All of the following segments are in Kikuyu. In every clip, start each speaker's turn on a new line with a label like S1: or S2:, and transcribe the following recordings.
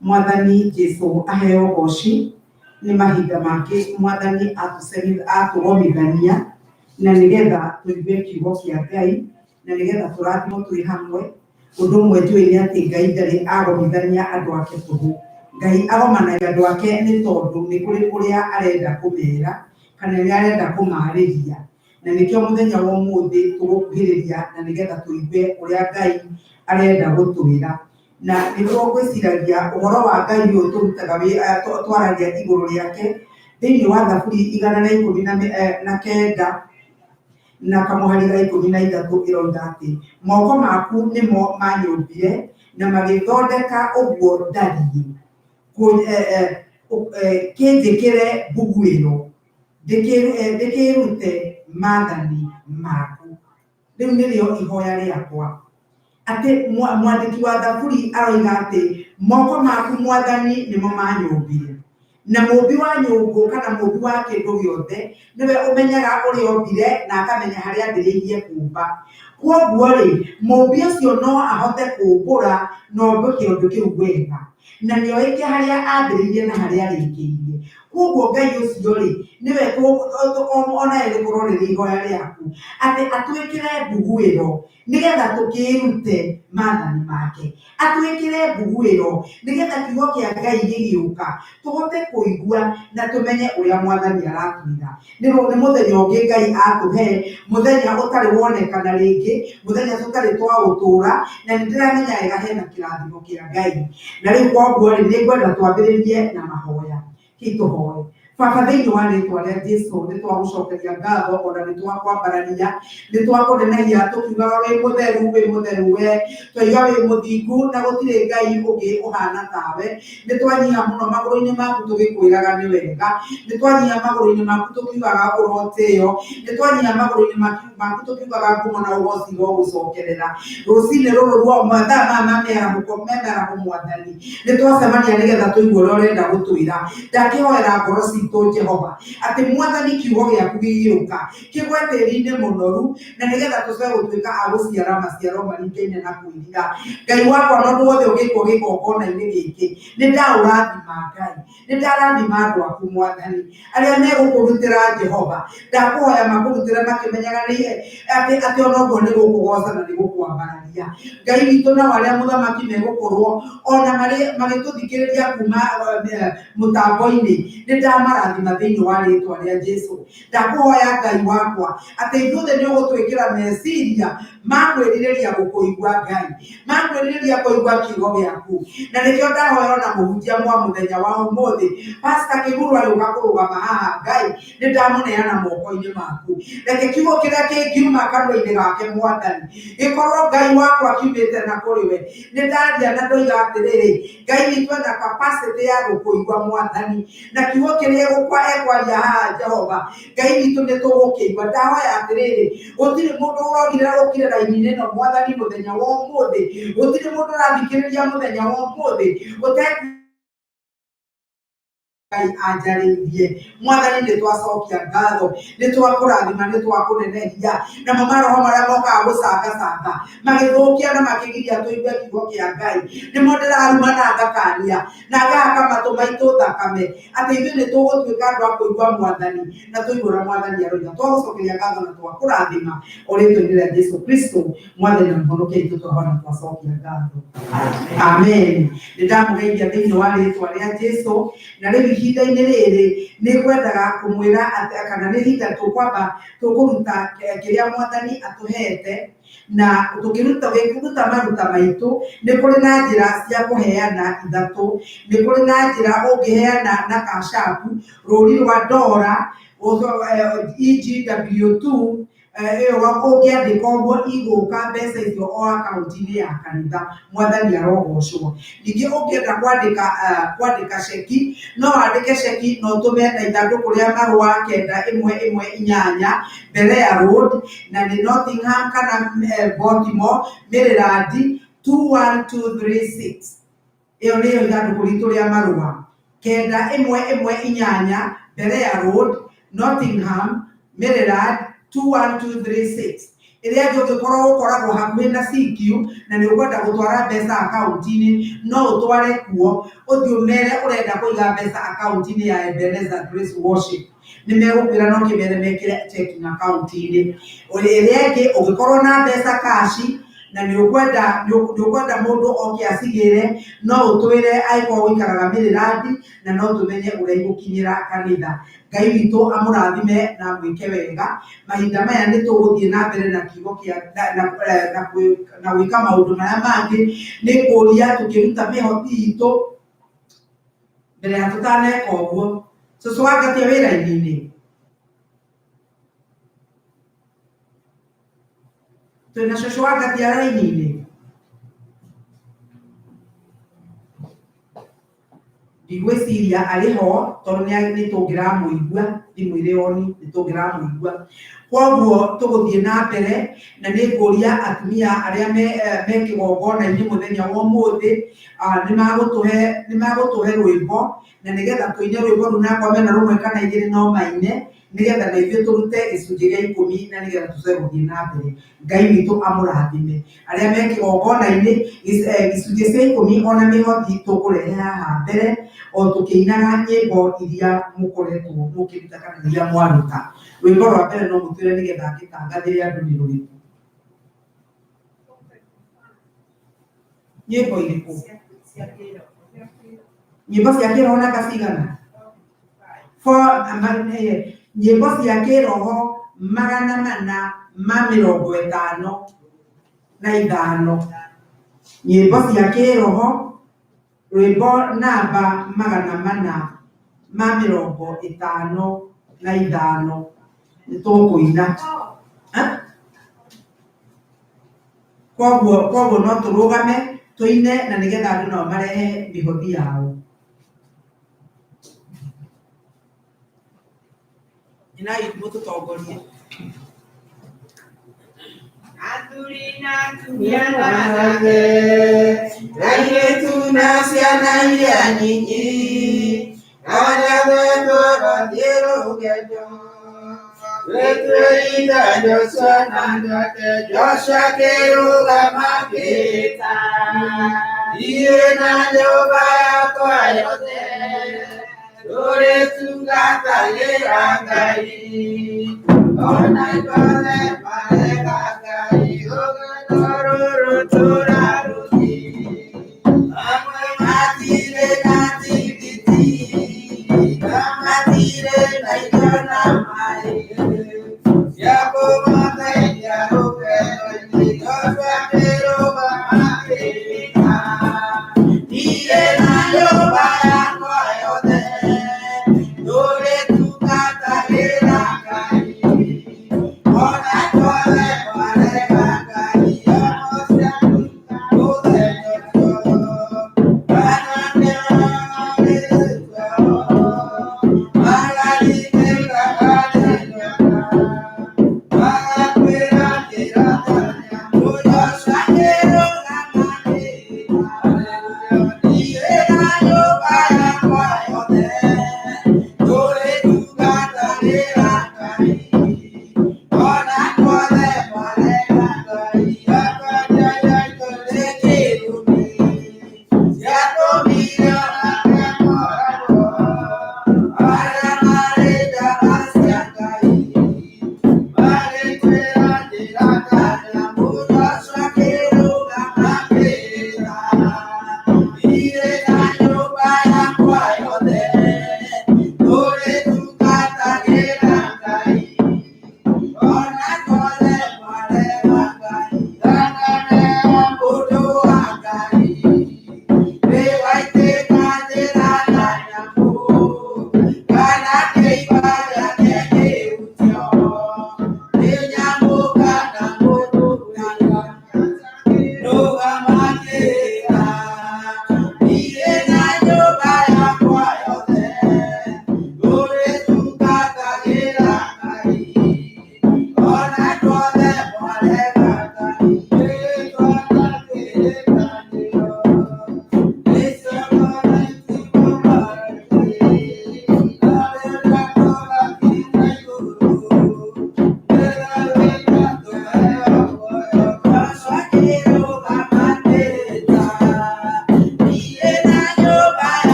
S1: Mwathani Jesu aheo ũgoci nĩ mahinda mangĩ Mwathani atũgomithania na nĩgetha tũigue kiugo kĩa Ngai na nĩgetha tũrathimwo twĩ hamwe. Ũndũ ũmwe njũĩ nĩ atĩ Ngai ndarĩ agomithania andũ ake tũhũ. Ngai agomanagia andũ ake nĩ tondũ nĩ kũrĩ ũrĩa arenda kũmera kana nĩ arenda kũmarĩria. Na nĩkĩo mũthenya wa ũmũthĩ tũgũkuhĩrĩria na nĩgetha tũigue ũrĩa Ngai arenda gũtwĩra. Na nĩguo ngwĩciragia ũhoro wa Ngai ũyũ tũrutaga twaragia igũrũ rĩake thĩinĩ wa Thaburi 119 na kamũhari ga 13 ĩroiga atĩ moko maku nĩmo manyũmbire na magĩthondeka ũguo ndariĩ, kĩnjĩkĩre mbuguĩro ndĩkĩrute maathani maku. Rĩu nĩrĩo ihoya rĩakwa. Atĩ mwandĩki wa Thaburi aroiga atĩ moko maku Mwathani nĩmo manyũmbire. Na mũmbi wa nyũngũ kana mũmbi wa kĩndũ gĩothe nĩwe ũmenyaga ũrĩa ombire na akamenya harĩa ambĩrĩirie kũmba. Kwoguo rĩ, mũmbi ũcio no ahote kũmbũra na ombe kĩũndũ kĩu wega. Na nĩoĩ harĩa ambĩrĩirie na harĩa arĩkĩirie. Kwoguo Ngai ũcio rĩ, nĩwe onawe rĩkorwo rĩrĩ ihoya rĩaku, atĩ atwĩkĩre mbuguĩro nĩgetha tũkĩĩrute maathani make. Atwĩkĩre mbuguĩro nĩgetha kiugo kĩa Ngai gĩgĩũka tũhote kũigua na tũmenye ũrĩa Mwathani aratwĩra. Nĩ nĩ mũthenya ũngĩ Ngai atũhe, mũthenya ũtarĩ wonekana rĩngĩ, mũthenya tũtarĩ twaũtũra, na nĩ ndĩramenya wega hena kĩrathimo kĩa Ngai. Na rĩu koguo rĩ, nĩ ngwenda twambĩrĩrie na mahoya. Tũhoe. Baba, thĩinĩ wa rĩtwa rĩa Jesu nĩ twagũcokeria ngatho ona nĩ twakwambararia, nĩ twakũnenegia tũkiugaga wĩ mũtheru, wĩ mũtheru we, twaiga wĩ mũthingu na gũtirĩ Ngai ũngĩ ũhana tawe. Nĩ twanyiha mũno magũrũ-inĩ maku tũgĩkwĩraga nĩ wega, nĩ twanyiha magũrũ-inĩ maku tũkiugaga ũrotĩo, nĩ twanyiha magũrũ-inĩ maku tũkiugaga ngumo na ũgoci irogũcokerera. Rũcinĩ rũrũ rwa mathaa maya ma mĩarahũko me mĩaraho Mwathani, nĩ twacemania nĩgetha tũigue ũrĩa ũrenda gũtwĩra. Ndakĩhoera ngoro citũ Jehova, atĩ Mwathani kiugo gĩaku gĩgĩũka kĩgwe tĩri-inĩ mũnoru, na nĩgetha tũcoke gũtuĩka a gũciara maciaro maringaine na kwĩrira. Ngai wakwa, na ũndũ wothe ũngĩkwo gĩgongona-inĩ gĩkĩ, nĩ ndaũrathima Ngai. Nĩ ndarathima andũ aku Mwathani, arĩa megũkũrutĩra Jehova. Ndakũhoya makũrutĩre makĩmenyaga nĩ atĩ atĩ ona ũguo nĩ gũkũgoca na nĩ gũkwambararia. Ngai witũ, nao arĩa mũthamaki megũkorwo ona marĩ magĩtũthikĩrĩria kuma mũtambo-inĩ, nĩ ndamarathima thĩinĩ wa rĩtwa rĩa Jesu. Ndakũhoya Ngai wakwa atĩ ithuothe nĩ ũgũtwĩkĩra meciria ma kwĩrirĩria gũkũigua Ngai, ma kwĩrirĩria kũigua kiugo gĩaku. Na nĩkĩo ndahoya ona mũhunjia mwa mũthenya wa ũmũthĩ, Pastor Kĩguru agĩũka kũrũgama haha, Ngai nĩ ndamũneana moko-inĩ maku. Reke kiugo kĩrĩa kĩngiuma kanua-inĩ gake Mwathani gĩkorwo Ngai wakwa kiumĩte na kũrĩ we. Nĩ ndaria na ndoiga atĩrĩrĩ, Ngai witũ ena capacity ya gũkũigua Mwathani, na kiugo kĩrĩa ekwaria haha Jehova Ngai witũ nĩ tũgũkĩigua. Ndahoya atĩrĩrĩ, gũtirĩ mũndũ ũrogire ũkire raini-inĩ ĩno Mwathani mũthenya wa ũmũthĩ, gũtirĩ mũndũ ũrathikĩrĩria mũthenya wa ũmũthĩ ũte Ngai anjarĩirie. Mwathani nĩ twacokia ngatho, nĩ twakũrathima, nĩ twakũnenehia. Namo maroho marĩa mokaga gũcangacanga magĩthũkia na makĩgiria tũigue kiugo kĩa Ngai, nĩmo ndĩraruma na ngakania na ngahaka matũ maitũ thakame atĩ ithuĩ nĩ tũgũtuĩka andũ a kũigua Mwathani na tũigue ũrĩa Mwathani aroiga. Twagũcokeria ngatho na twakũrathima o rĩtwa-inĩ rĩa Jesu Kristo Mwathani na Mũhonokia witũ, twahona na twacokia ngatho. Amen. Nĩ ndamũgeithia thĩinĩ wa rĩtwa rĩa Jesu, na rĩu ihinda-inĩ rĩrĩ nĩ ngwendaga kũmwĩra atĩ kana nĩ ihinda tũkwamba tũkũruta kĩrĩa Mwathani atũhete, na tũkĩruta tũkĩruta maruta maitũ nĩ kũrĩ na njĩra cia kũheana ithatũ. Nĩ kũrĩ na njĩra ũngĩheana na Cash App, rũri rwa ndora, EGW2 ĩyo ũngĩandĩka ũguo igũka mbeca icio o akaunti-inĩ ya kanitha. Mwathani arogocwo. Ningĩ ũngĩenda kwandĩka kwandĩka ceki, no wandĩke ceki na ũtũme na ithandũkũ rĩa marũa 9118 Berea Road, na nĩ Nottingham kana Baltimore, Maryland 21236. Ĩyo nĩyo ithandũkũ ritũ rĩa marũa. 9118 Berea Road, Nottingham, Maryland 21236. Ĩrĩa ĩngĩ ũngĩkorwo ũkoragwo hakuhĩ na CQ na nĩ ũkwenda gũtwara mbeca akaunti-inĩ, no ũtware kuo, ũthiĩ ũmere ũrenda kũiga mbeca akaunti-inĩ ya Ebenezer Grace Worship. Nĩ megũkwĩra no kĩmere mekĩre checking account-inĩ. Ĩrĩa ĩngĩ ũngĩkorwo na mbeca kaci na nĩ ũkwenda nĩ ũkwenda mũndũ oke acigĩre, no ũtwĩre angĩkorwo ũikaraga Mĩrĩrandi na no tũmenye ũrĩa igũkinyĩra kanitha. Ngai witũ amũrathime na amwĩke wega. Mahinda maya nĩ tũgũthiĩ na mbere na kiugo kĩa na, na, na, na gwĩka maũndũ marĩa mangĩ. Nĩ ngũria tũkĩruta mĩhothi itũ mbere ya tũtaneka ũguo. Cũcũ wangatia wĩ raini-inĩ? Twĩna cũcũ wangatia raini-inĩ? Ndigwĩciria arĩ ho tondũ nĩ tũngĩramũigua thimũ ĩrĩ on nĩ tũngĩramũigua. Koguo tũgũthiĩ na mbere na nĩ ngũria atumia arĩa me kĩgongona-inĩ mũthenya wa ũmũthĩ nĩ magũtũhe rwĩmbo na nĩgetha tũine rwĩmbo rũu na akorwo mena rũmwe kana igĩrĩ no maine nĩgetha na ithuĩ tũrute gĩcunjĩ gĩa ikũmi na nĩgetha tũcoke gũthiĩ na mbere. Ngai witũ amũrathime. Arĩa me kĩgongona-inĩ, gĩcunjĩ cia ikũmi ona mĩhothi tũkũrehe haha mbere o tũkĩinaga nyĩmbo iria mũkoretwo mũkĩruta kana iria mwaruta. Rwĩmbo rwa mbere no mũtwĩre nĩgetha ngĩtangathĩre andũ nĩ rũrĩkũ. Nyĩmbo irĩkũ? Nyĩmbo cia kĩroho namba cigana? Nyĩmbo cia kĩroho 455. Nyĩmbo cia kĩroho rwĩmbo namba 455 nĩ tũkũina. Koguo no tũrũgame tũine na nĩgetha andũ nao marehe mĩhothi yao. Inai mũtũtongorie.
S2: Athuri na atumia na anake, airĩtu na ciana iria nyinyi, arĩa tũrathiĩ rũgendo, twĩtwĩrire Joshua na andũ ake, Joshua akĩrũgama akĩĩta, niĩ na nyũmba yakwa yothe, tũrĩtungatagĩra Ngai. Ona ithuothe marega Ngai, rũgendo rũrũ tũrarũthiĩ. Amwe matirĩ na tigiti, matirĩ na irio na maĩ cia kũmateithia rũgendo-inĩ. Joshua akĩrũgama akĩĩta, niĩ na nyũmba yakwa yothe, tũrĩtungatagĩra Ngai. Ona ithuothe marega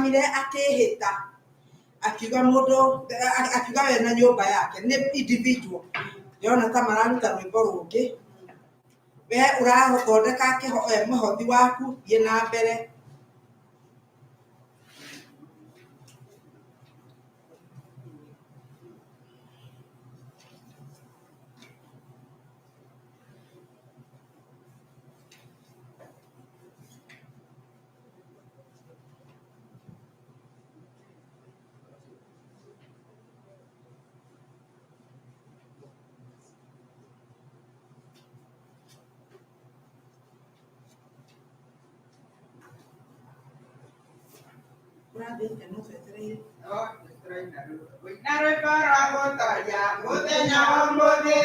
S1: Arũgamire akĩĩhĩta akiuga mũndũ akiuga we na nyũmba yake nĩ individual. Ndĩrona ta mararuta rwĩmbo rũngĩ. We ũrathondeka mũhothi waku, thiĩ na mbere. Ũrathiĩte no twetereire.
S2: Na rwĩmbo rwa gũtoria mũthenya wa ũmũthĩ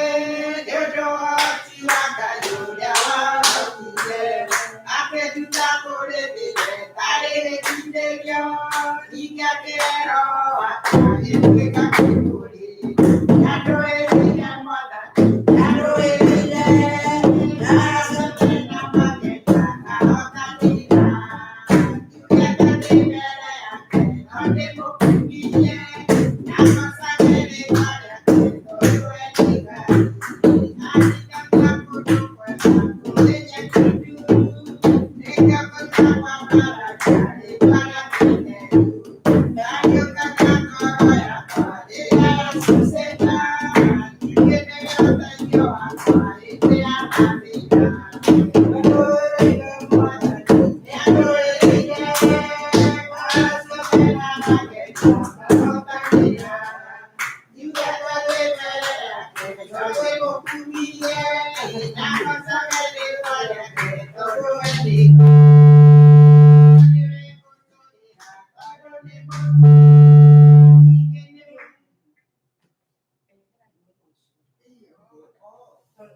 S2: nĩ ũndũ wa ũhoti wa Ngai ũrĩa wahonokire akĩnduta kũrĩ thĩna ĩtarĩ gĩtindĩrio ningĩ akĩhe Roho wake agĩtuĩka kĩbũri nĩandũĩrĩire Mwathani nĩandũĩrĩire na mageria akahotanĩra njuge ndĩ mbere yake no ndĩmũkumirie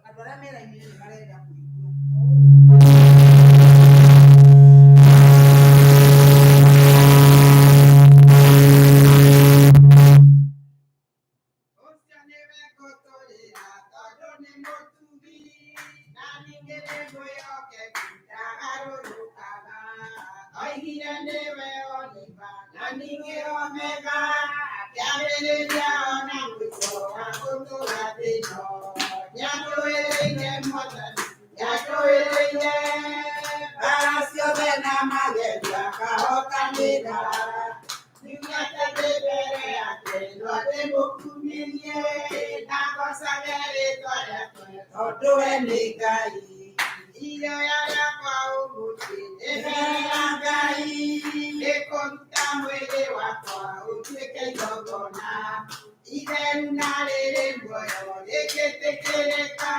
S1: Andũ arĩa me raini-inĩ nĩ marenda kũigua.
S2: Ũcio nĩwe ngũtũrĩra tondũ nĩ mũtugi na ningĩ nĩ mwĩhokeku ndagarũrũkaga. Oigire nĩwe Oliva na ningĩ Omega, kĩambĩrĩria ona mũico wa gũtũũra thĩ ĩno. Nĩandũĩrĩire Mwathani, nĩandũĩrĩire mbaara ciothe na magerio akahotanĩra. Njuge ndĩ mbere yake no ndĩmũkumirie na ngocage rĩĩtwa rĩake tondũ we nĩ Ngai. Ihoya rĩakwa ũmũthĩ ndĩ mbere ya Ngai nĩ kũruta mwĩrĩ wakwa ũtuĩke igongona itheru na rĩrĩ muoyo rĩngĩtĩkĩrĩka.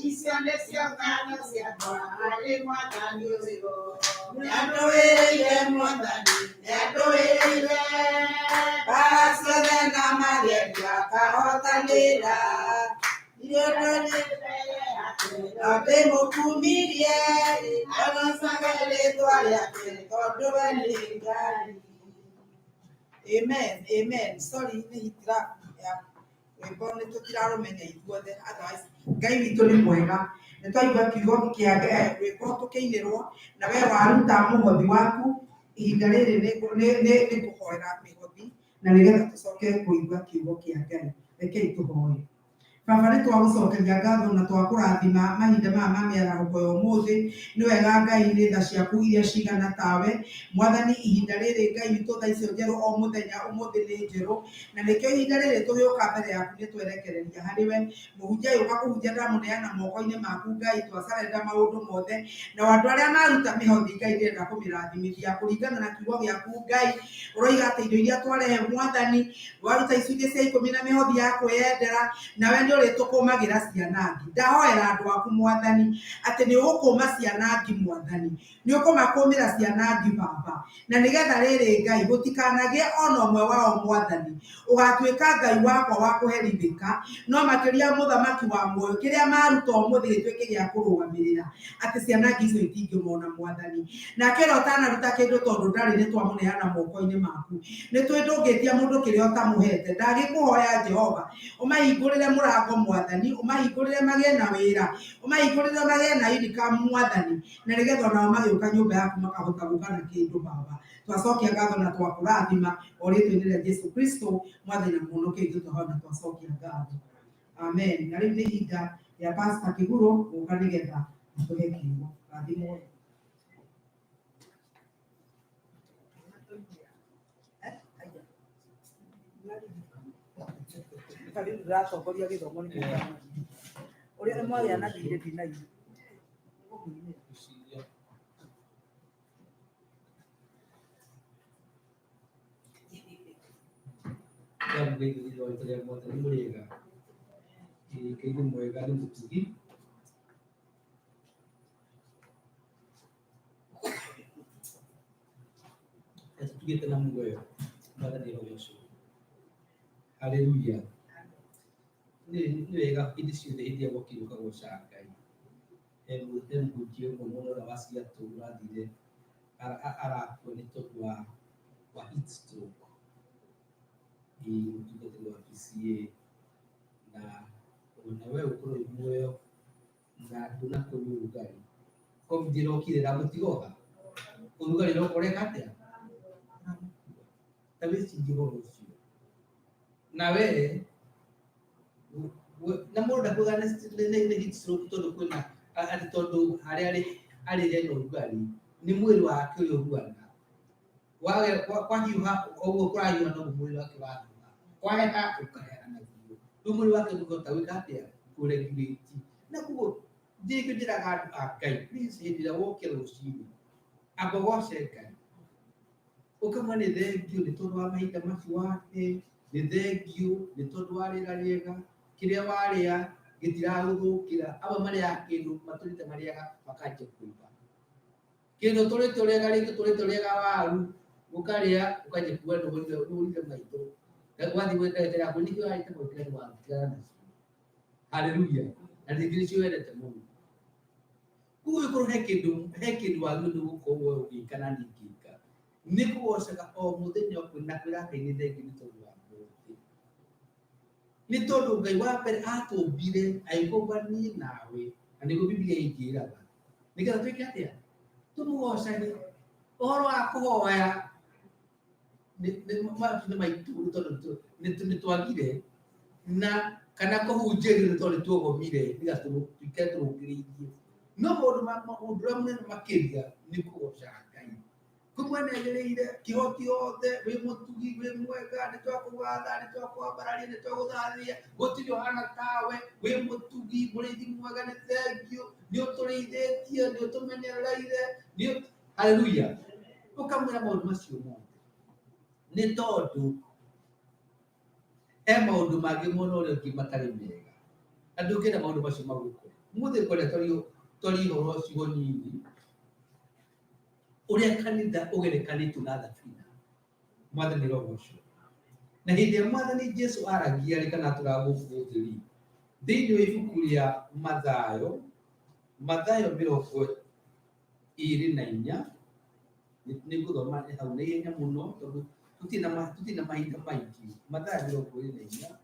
S2: Icio nĩcio ngatho ciakwa harĩ Mwathani ũyũ.
S1: Nĩandũĩrĩire Mwathani, nĩandũĩrĩire mbaara ciothe na magerio akahotanĩra. No ndĩmũkumirie na ngocage rĩĩtwa rĩake tondũ we nĩ Ngai. Amen, amen. Sorry nĩ hitilafu ya rwĩmbo nĩ tũtirarũmenya ithuothe otherwise Ngai witũ nĩ mwega. Nĩ twaigua kiugo kĩa rwĩmbo tũkĩinĩrwo na we waruta mũhothi waku ihinda rĩrĩ nĩ kũhoera mĩhothi na nĩgetha tũcoke kũigua kiugo kĩa Ngai. Rekei tũhoe. Baba nĩ twagũcokeria ngatho na twakũrathima mahinda maya ma mĩarahũko ya ũmũthĩ. Nĩ wega Ngai nĩ tha ciaku iria cigana tawe. Mwathani ihinda rĩrĩ Ngai witũ tha icio njerũ o mũthenya ũmũthĩ nĩ njerũ na nĩkĩo ihinda rĩrĩ tũgĩũka mbere yaku nĩ twerekereria harĩ we. Mũhunjia agĩũka kũhunjia ndamũneana moko-inĩ maku Ngai twacarenda maũndũ mothe na andũ arĩa maruta mĩhothi Ngai ndĩrenda kũmĩrathimithia kũringana na kiugo gĩaku Ngai. Ũroiga atĩ indo iria twarehe Mwathani waruta icunjĩ cia ikũmi na mĩhothi ya kwĩyendera nawe nĩ ũrĩtũkũmagĩra ciana ngi. Ndahoera andũ aku Mwathani atĩ nĩ ũgũkũma ciana ngi Mwathani, nĩ ũkũmakũmĩra ciana ngi Baba, na nĩgetha rĩrĩ Ngai gũtikanagĩe ona ũmwe wao Mwathani ũgatuĩka Ngai wakwa wa kũherithĩka, no makĩria mũthamaki wa muoyo kĩrĩa maruta ũmũthĩ gĩtuĩke gĩa kũrũgamĩrĩra atĩ ciana ngi icio itingĩmona Mwathani. Nake ũrĩa ũtanaruta kĩndũ tondũ ndarĩ nĩ twamũneana moko-inĩ maku. Nĩ tũĩ ndũngĩtia mũndũ kĩrĩa ũtamũhete. Ndagĩkũhoya Jehova ũmahingũrĩre mũrango Mwathani, ũmahingũrĩre magĩe na wĩra, ũmahingũrĩre magĩe na income Mwathani, na nĩgetha onao magĩũka nyũmba yaku makahota gũka na kĩndũ Baba. Twacokia ngatho na twakũrathima o rĩtwa-inĩ rĩa Jesu Kristo mwathani na mũhonokia witũ, twahoya na twacokia ngatho, amen. Na rĩu nĩ ihinda rĩa Pastor Kĩguro gũka nĩgetha atũhe kiugo. Rathimwo. Rĩu ndĩratongoria gĩthomo nĩ ũrĩa mwagĩa na thirĩ ndinaigua.
S3: Ndamũgeithia rĩtwa rĩa Mwathani mũrĩega. Ngai nĩ mwega, nĩ mũtugi. Atũtugĩte na muoyo. Mwathani arogocwo. Haleluya. Nĩ wega hĩndĩ ciothe, hĩndĩ ĩrĩa gwakĩrwo ũkagoca Ngai. He mũhunjia ũmwe mũno ũrĩa wa Seattle ũrathire arakua nĩ tondũ wa heat stroke. Ĩĩ, mũtungatĩri wa PCA, na ona we ũkorwo wĩ muoyo na ndũnakua nĩ ũrugarĩ. Covid ĩrokire ĩramũtiga ũrugarĩ, ũroka ũreka atĩa? Ta wĩcirie ũhoro ũcio. Na we na mũndũ ndakuaga nĩ heat stroke tondũ kwĩna atĩ tondũ harĩa arĩ hena ũrugarĩ, nĩ mwĩrĩ wake ũrĩa ũhuana. Kwahiũha ũguo kũrahiũha, noguo mwĩrĩ wake ũrahiũha, kwaheha ũkaheha naguo. Rĩu mwĩrĩ wake ndũngĩhota gwĩka atĩa? Kũregulate. Na koguo ndĩkĩo njĩraga andũ a Ngai, please, hĩndĩ ĩrĩa wokĩra rũcinĩ, amba ũgoce Ngai, ũkamwa nĩ thengiũ nĩ tondũ wa mahinda macio wahe, nĩ thengiũ nĩ tondũ wa rĩera rĩega, kĩrĩa warĩa gĩtiragũthũkĩra. Amwe marĩaga kĩndũ matũrĩte marĩaga makanjia kũimba. Kĩndũ tũrĩte ũrĩaga rĩngĩ, tũrĩte ũrĩaga waru, ũkarĩa ũkanjia kuga nĩũrire maitho. Wathiĩ gwĩ ndagĩtarĩ yaku, nĩkĩo warĩte mwĩkĩra nĩ waru, tigana nacio. Haleluya. Na rĩngĩ nĩcio wendete mũno. Koguo ĩkorwo he kĩndũ wagĩrĩirwo nĩ gũkorwo we ũgĩka na niĩ ngĩka, nĩ kũgocaga o mũthenya na kwĩra Ngai nĩ thengiũ nĩ tondũ wa mũthĩ, nĩ tondũ Ngai wa mbere atũmbire agĩkũmba niĩ nawe, na nĩguo Bibilia ĩnjĩraga, nĩgetha twĩke atĩa? Tũmũgocage. Ũhoro wa kũhoya nĩ maitũ, nĩ tondũ nĩ twagire na kana kũhunjĩrio, nĩ tondũ nĩ tuogomire, nĩgetha tũikare tũrũngĩrĩirie. No maũndũ ũndũ ũrĩa mũnene makĩria nĩ kũgoca Ngai. Kũmwe nĩagĩrĩire kĩhoti yothe, wĩ mũtugi, wĩ mwega, nĩ twakũgatha, nĩ twakwambararia, nĩ twagũthathia, gũtirĩ ũhana tawe, wĩ mũtugi, mũrĩithi mwega, nĩ thengiũ, nĩ ũtũrĩithĩtie, nĩ ũtũmenyereire, nĩ haleluya. Ũkamwĩra maũndũ macio mothe nĩ tondũ he maũndũ mangĩ mwena ũrĩa ũngĩ matarĩ mega, na ndũngĩenda maũndũ macio magũkore. Ũmũthĩ ngwenda twarie ũhoro ciugo nyinyi ũrĩa kanitha ũgerekanĩtio na thabina. Mwathani rogocwo. Na hĩndĩ ĩrĩa Mwathani Jesu aragia rĩ, kana atũraga gũkũ thĩ rĩ, thĩinĩ wa ibuku rĩa Mathayo, Mathayo 24, nĩ ngũthoma hau na ihenya mũno tondũ tũtirĩ na mahinda maingĩ. Mathayo 24,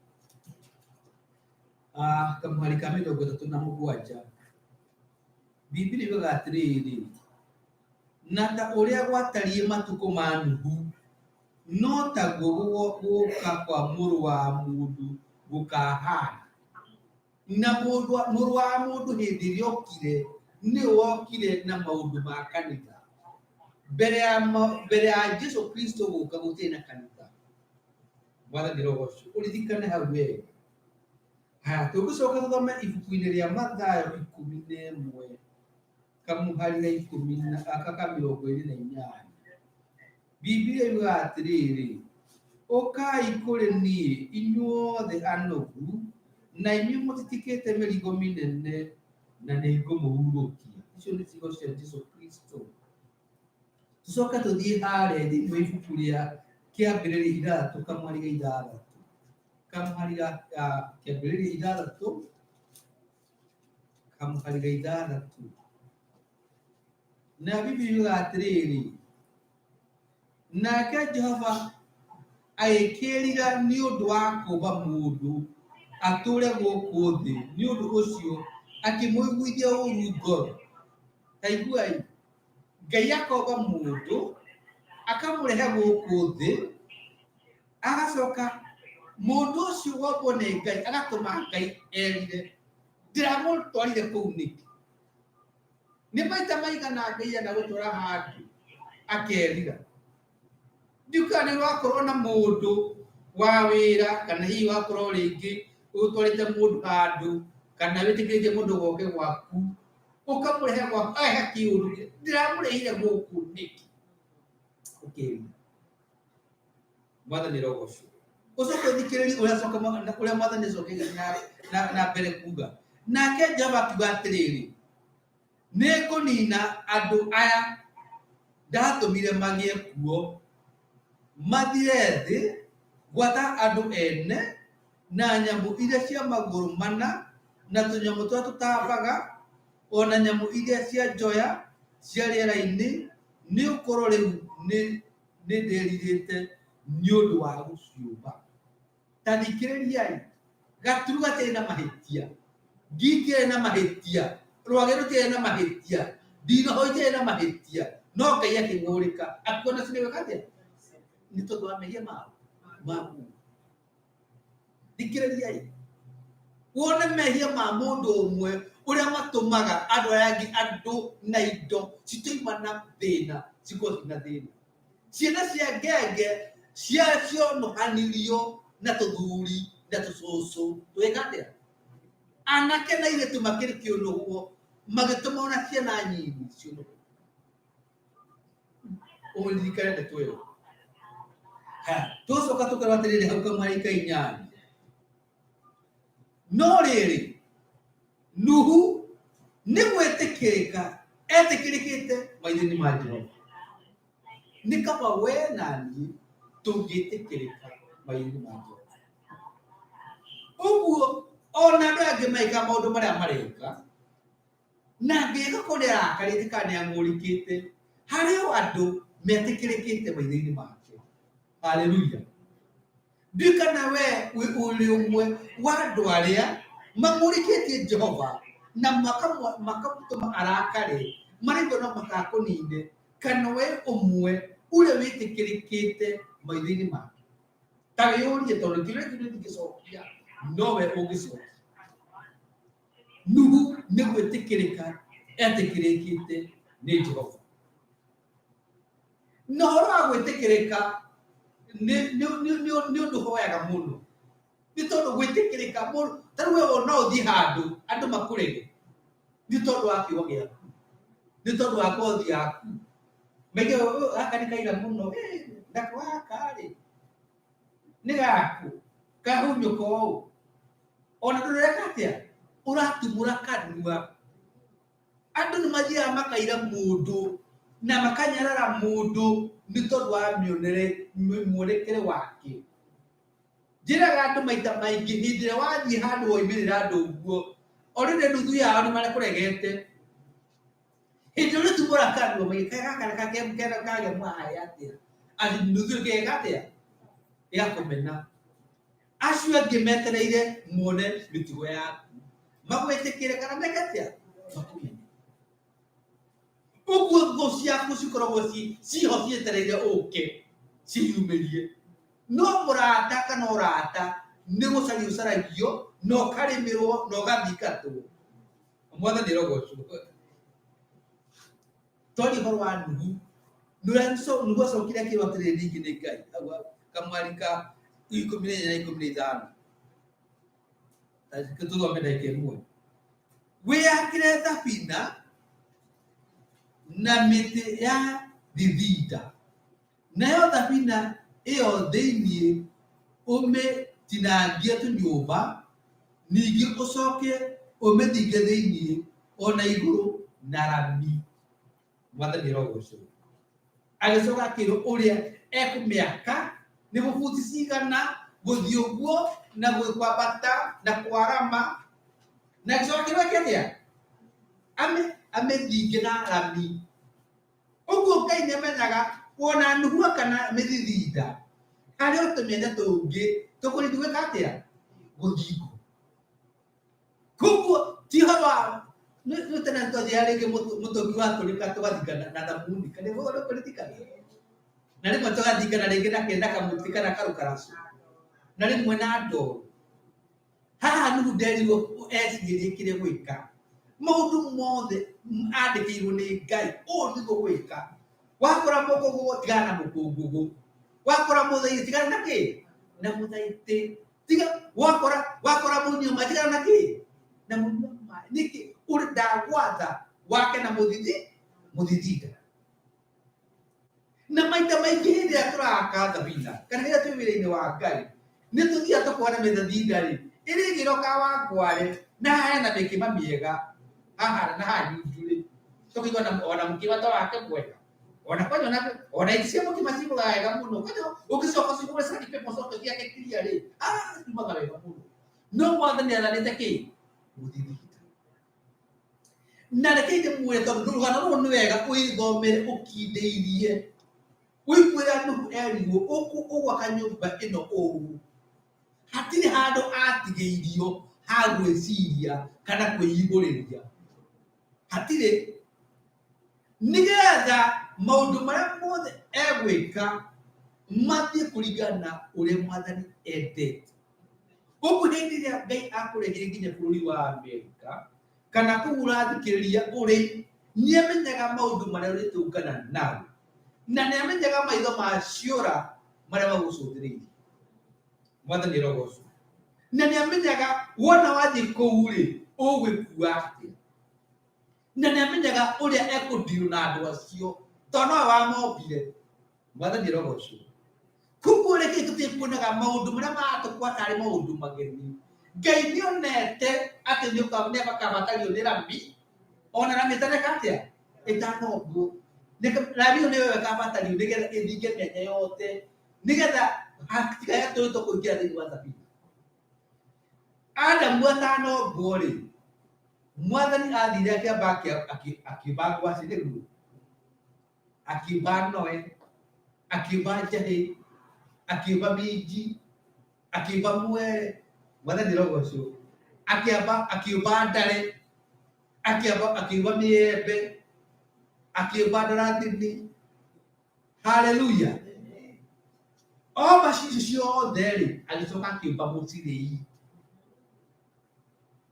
S3: kamũhari ka 37, Bibilia yugaga atĩrĩrĩ, "Na ta ũrĩa gwatariĩ matukũ ma Nuhu, no taguo gũka kwa Mũrũ wa Mũndũ gũkahana." Na Mũrũ wa Mũndũ hĩndĩ ĩrĩa okire, nĩ wokire na maũndũ ma kanitha. Mbere ya Jesu Kristo gũka, gũtirĩ na kanitha. Mwathani rogocwo. Ũririkane hau wega. Haya, tũgũcoka tũthome ibuku-inĩ rĩa Mathayo 11, kamũhari ga ikũmi na aka ka 28. Bibilia yugaga atĩrĩrĩ, "Ũkai kũrĩ niĩ inyuothe anogu na inyuĩ mũtitikĩte mĩrigo mĩnene, na nĩ ngũmũhurũkia." Icio nĩ ciugo cia Jesu Kristo. Tũcoke tũthiĩ harĩa thĩinĩ wa ibuku rĩa Kĩambĩrĩria 6, kamũhari ga 6, kamũhari ga Kĩambĩrĩria 6, kamũhari ga 6. Na Bibilia yugaga atĩrĩrĩ, "Nake Jehova agĩkĩĩrira nĩ ũndũ wa kũũmba mũndũ atũũre gũkũ thĩ, nĩ ũndũ ũcio akĩmũiguithia ũũru ngoro." Ta iguai, Ngai akomba mũndũ. Akamũrehe gũkũ thĩ, agacoka mũndũ ũcio wombwo nĩ Ngai agatũma Ngai erire, ndĩramũtwarire kũu nĩkĩ? Nĩ maita maigana Ngai anagũtwara handũ akerira? Ndiũĩ kana nĩ wakorwo na mũndũ wa wĩra, kana hihi wakorwo rĩngĩ ũtwarĩte mũndũ handũ, kana wĩtĩkĩrĩtie mũndũ goke gwaku, ũkamũrehe gwaku ageka kĩũndũ, ndĩramũrehire gũkũ nĩkĩ? Ũkerira. Mwathani arogocwo. Ũcoke ũthikĩrĩrie ũrĩa acoka ũrĩa mwathani acokete na mbere kuga. Nake Jehova akiuga atĩrĩrĩ, nĩ ngũnina andũ aya ndatũmire magĩe kuo, mathire thĩ, gwata andũ ene na nyamũ iria cia magũrũ mana na tũnyamũ tũrĩa tũtambaga, o na nyamũ iria cia njoya cia rĩera-inĩ, nĩ gũkorwo rĩu nĩ ndĩrirĩte nĩ ũndũ wa gũciũmba. Ta thikĩrĩriai, gaturu gatiarĩ na mahĩtia, ngi itiarĩ na mahĩtia, rwagĩ rũtiarĩ na mahĩtia, ndinoho itiarĩ na mahĩtia, no Ngai akĩng'ũrĩka, akiona cinĩgwĩka atĩa? Nĩ tondũ wa mehia mao ma mũndũ. Thikĩrĩriai, wone mehia ma mũndũ ũmwe ũrĩa matũmaga andũ arĩa angĩ, andũ na indo citoima na thĩna, cikorwo ciĩ na thĩna. Ciana cia ngenge cionũhanirio na tũthuri na tũcũcũ twĩka atĩa? Anake na airĩtu makĩrĩ kĩũnũhwo magĩtũma ona ciana nyinyi ciũnũhwo. Ũririkane ndeto ĩyo. Haya, tũcoka tũkerwo atĩrĩrĩ hau kamweri ka inyanya. No rĩrĩ, Nuhu nĩ gwĩtĩkĩrĩka etĩkĩrĩkĩte maitho-inĩ ma Jehova. Nĩ kaba we na niĩ tũngĩtĩkĩrĩka maitho-inĩ ma Jehova. Ũguo ona andũ aya angĩ meka maũndũ marĩa mareka, na angĩgakorwo nĩ arakarĩte kana nĩ ang'ũrĩkĩte, harĩ o andũ metĩkĩrĩkĩte maitho-inĩ make. Haleluya. Ndiũĩ kana we wĩ ũrĩ ũmwe wa andũ arĩa mang'ũrĩkĩtie Jehova na makamũtũma arakare, marĩgua no makakũnine, kana we ũmwe ũrĩa wĩtĩkĩrĩkĩte maitho-inĩ make. Ta wĩyũrie, tondũ kĩũria kĩu ndingĩcokia, nowe ũngĩcokia. Nuhu nĩ gwĩtĩkĩrĩka etĩkĩrĩkĩte nĩ Jehova. Na ũhoro wa gwĩtĩkĩrĩka nĩ ũndũ hoyaga mũno, nĩ tondũ gwĩtĩkĩrĩka mũndũ, ta rĩu we no ũthiĩ handũ andũ makũrege nĩ tondũ wa kiugo gĩaku, nĩ tondũ wa ngothi yaku, maige "Ũyũ gaka nĩ kaira mũno, nako gaka rĩ nĩ gaku kahunyũka ũũ, ona ndũreka atĩa, ũratumũra kanua. Andũ nĩ mathiaga makaira mũndũ na makanyarara mũndũ nĩ tondũ wa mĩonere, muonekere wake. Njĩraga andũ maita maingĩ hĩndĩ ĩrĩa wathiĩ handũ woimĩrĩra andũ ũguo, already nuthu yao nĩ marakũregete. Hĩndĩ ĩrĩa ũrĩtumũra kanua maige gaka kagĩa maĩ atĩa, atĩ nuthu ĩyo ĩgeka atĩa, ĩgakũmena. Acio angĩ metereire mone mĩtugo yaku, magwĩtĩkĩre kana meke atĩa, makũmene. Ũguo thũ ciaku cikoragwo ciho cietereire ũke ciĩyumĩrie. No mũrata kana ũrata nĩ gũcario ũcaragio na ũkarĩmĩrwo na ũgathingatwo. Mwathani arogocwo. Twaria ũhoro wa Nuhu, Nuhu acokire akĩrwo atĩrĩrĩ ningĩ nĩ Ngai, hau kamwari ka 14 na 15. Tũthome ndagĩka ĩmwe. Wĩyakĩre thabina na mĩtĩ ya thithinda, nayo thabina ĩyo thĩinĩ ũmĩtinangie tũnyũmba, ningĩ ũcoke ũmĩthinge thĩinĩ o na igũrũ na rami. Mwathani arogocwo. Agĩcoka akĩrwo ũrĩa ekũmĩaka nĩ buti cigana gũthiĩ ũguo na kwambata na kwarama, na agĩcoka akĩrwo eke atĩa, amĩthinge na rami. Ũguo Ngai nĩ amenyaga wona Nuhu kana mĩthithinda harĩ o tũmĩanya tũngĩ tũkũrindi gwĩka atĩa, gũthingwo. Koguo ti ũhoro wa nĩ tene twathiaga rĩngĩ mũtũngi watũrĩka tũgathinga na thabuni, kana nĩguo ũkũririkana? Na rĩmwe tũgathingana rĩngĩ na kĩ na kamũtĩ kana karũkaracu na rĩmwe na ndoro. Haha Nuhu nderirwo ecirĩrie kĩrĩa gwĩka. Maũndũ mothe andĩkĩirwo nĩ Ngai, ũũ nĩguo gwĩka. Wakora mũkũngũgũ tigana na mũkũngũgũ, wakora mũthaitĩ tigana na kĩ na mũthaitĩ, tiga wakora wakora mũnyua maĩ tigana na kĩ na mũnyua maĩ. Nĩkĩ ũrĩ ndagwatha wake na mũthithi mũthithinda. Na maita maingĩ hĩndĩ ĩrĩa tũraka thabina kana hĩndĩ ĩrĩa twĩ wĩra-inĩ wa Ngai nĩ tũthiaga tũkona mĩthathinda rĩ ĩrĩ ĩgĩroka wa ngware na haha hena mĩkĩma mĩega haha na haha nyunju rĩ tũkaigua ona mũkĩma ta wake mwega ona kwanja ona ona ici cia mũkĩma ciumaga wega mũno kwanja ũngĩcoka ũcihũre sandpaper ũcoke ũciake clear rĩ ah ciumaga wega mũno no mwathani athanĩte kĩ mũthithinda. Na rekei ndĩmwĩre tondũ rũgano rũrũ nĩ wega ũithomere ũkindĩirie. Ũiguĩra Nuhu erirwo ũgwaka nyũmba ĩno ũũ. Hatirĩ handũ atigĩirio ha gwĩciria kana kwĩigũrĩria. Hatirĩ. Nĩgetha maũndũ marĩa mothe egwĩka mathiĩ kũringana na ũrĩa mwathani endete. Ũguo hĩndĩ ĩrĩa Ngai akũrehire nginya bũrũri wa Amerika, kana kũu ũrathikĩrĩria ũrĩ, nĩ amenyaga maũndũ marĩa ũrĩtũngana nao, na nĩ amenyaga maitho ma ciũra marĩa magũcũthĩrĩirie. Mwathani arogocwo. Na nĩ amenyaga wona wathiĩ kũu rĩ, ũgwĩkua atĩa. Na nĩ amenyaga ũrĩa ekũndirũ na andũ acio, tondũ nowe wamombire. Mwathani arogocwo. Koguo reke tũtige kuonaga maũndũ marĩa maratũkora tarĩ maũndũ mageni. Ngai nĩonete atĩ nĩakabatario nĩ rami, ona rami ĩtaneka atĩa? Ĩtanombwo. Rami ĩyo nĩyo ĩkabatario nĩgetha ĩthinge mĩanya yothe, nĩgetha hatikagĩe tũrĩtwo kũingĩra thĩinĩ wa thabina. Adamu atanombwo rĩ, mwathani athire akĩamba akĩũmba ngwacĩ nĩguo? Akiumba Noe, akiumba Njahĩ, akiumba Minji, akiumba Mwere, mwathani rogocwo, akĩamba akiumba Ndare, akĩamba akiumba Mĩembe, akiumba Ndarathini. Haleluya! Omba icio ciothe rĩ, agĩcoka akĩũmba mũcirĩi.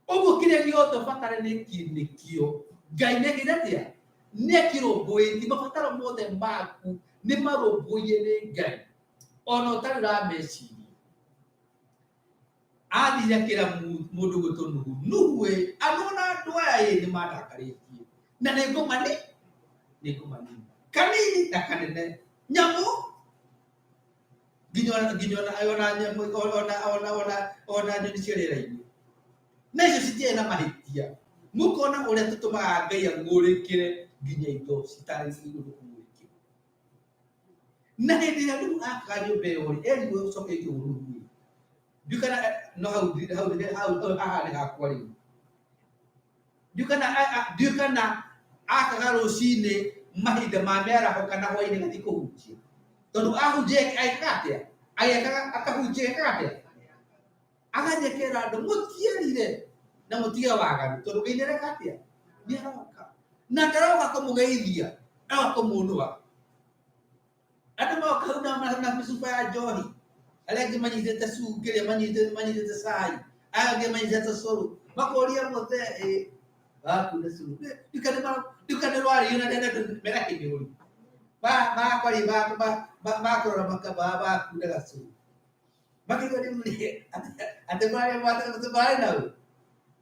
S3: Ũguo kĩrĩa gĩothe ũbataranĩtie nĩkĩo, Ngai nĩekĩte atĩa? Nĩakĩrũmbũĩtie. Mabataro mothe maku nĩ marũmbũiye nĩ Ngai, ona ũtarĩ ũrameciria. Athire akĩra mũndũ gwĩtwo Nuhu, Nuhu ĩ, andũ ona andũ aya ĩ nĩ mandakarĩtie, na nĩ ngũmani, nĩ ngũmanina. Kanini na kanene, nyamũ nginya ona nginya ona ona nyamũ ona ona ona ona nyoni cia rĩera-inĩ na icio citiarĩ na mahĩtia mũkona ũrĩa tũtũmaga Ngai ang'ũrĩkĩre nginya indo citarĩ igũrũ kũng'ũrĩkĩra na hĩndĩ ĩrĩa Nuhu akaga nyũmba ĩyo rĩ erirwo ũcoke igũrũ Nuhu ĩ ndiũ kana no hau hau hau haha nĩ hakwa rĩu ndiũ kana ndiũ kana akaga rũcinĩ mahinda ma mĩaraho kana hwainĩ gathiĩ kũhunjia tondũ ahunjia agĩkaga atĩa agĩkaga akahunjia agĩkaga atĩa agathiĩ akera andũ mũtierire na mũtige waganu tondũ Ngai nĩareka atĩa nĩaroka na ndaroka kũmũgeithia aroka kũmũnũa andũ moka hau na mĩcuba ya njohi arĩa angĩ manyitĩte cungĩrĩa manyitĩte manyitĩte cai aya angĩ manyitĩte cũrũ makoria mũthee ĩ bakuna cũrũ nduka nĩ rwario na ndenda mena kĩnyũri makwaria makũrora bakuna gacũrũ makĩigua rĩu rĩ atĩ marĩ nau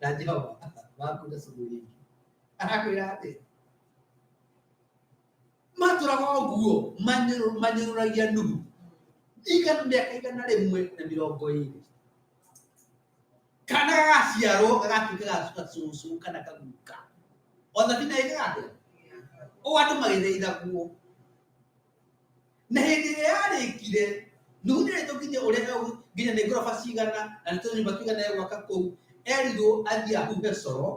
S3: na Jehova bakuna cũrũ rĩngĩ arakwĩra atĩa matũraga ũguo manyũrũragia Nuhu igana mĩaka 120 kana gagaciarwo gagatuĩka gacũcũ kana kaguka o thabina ĩkaga atĩa o andũ magĩthaithagwo na hĩndĩ ĩrĩa yarĩkire Nuhu nĩaretwo nginya ũrĩa nginya nĩ ngoroba cigana na nĩ tũnyũmba tũigana egwaka kũu erirwo athiĩ ahuhe coro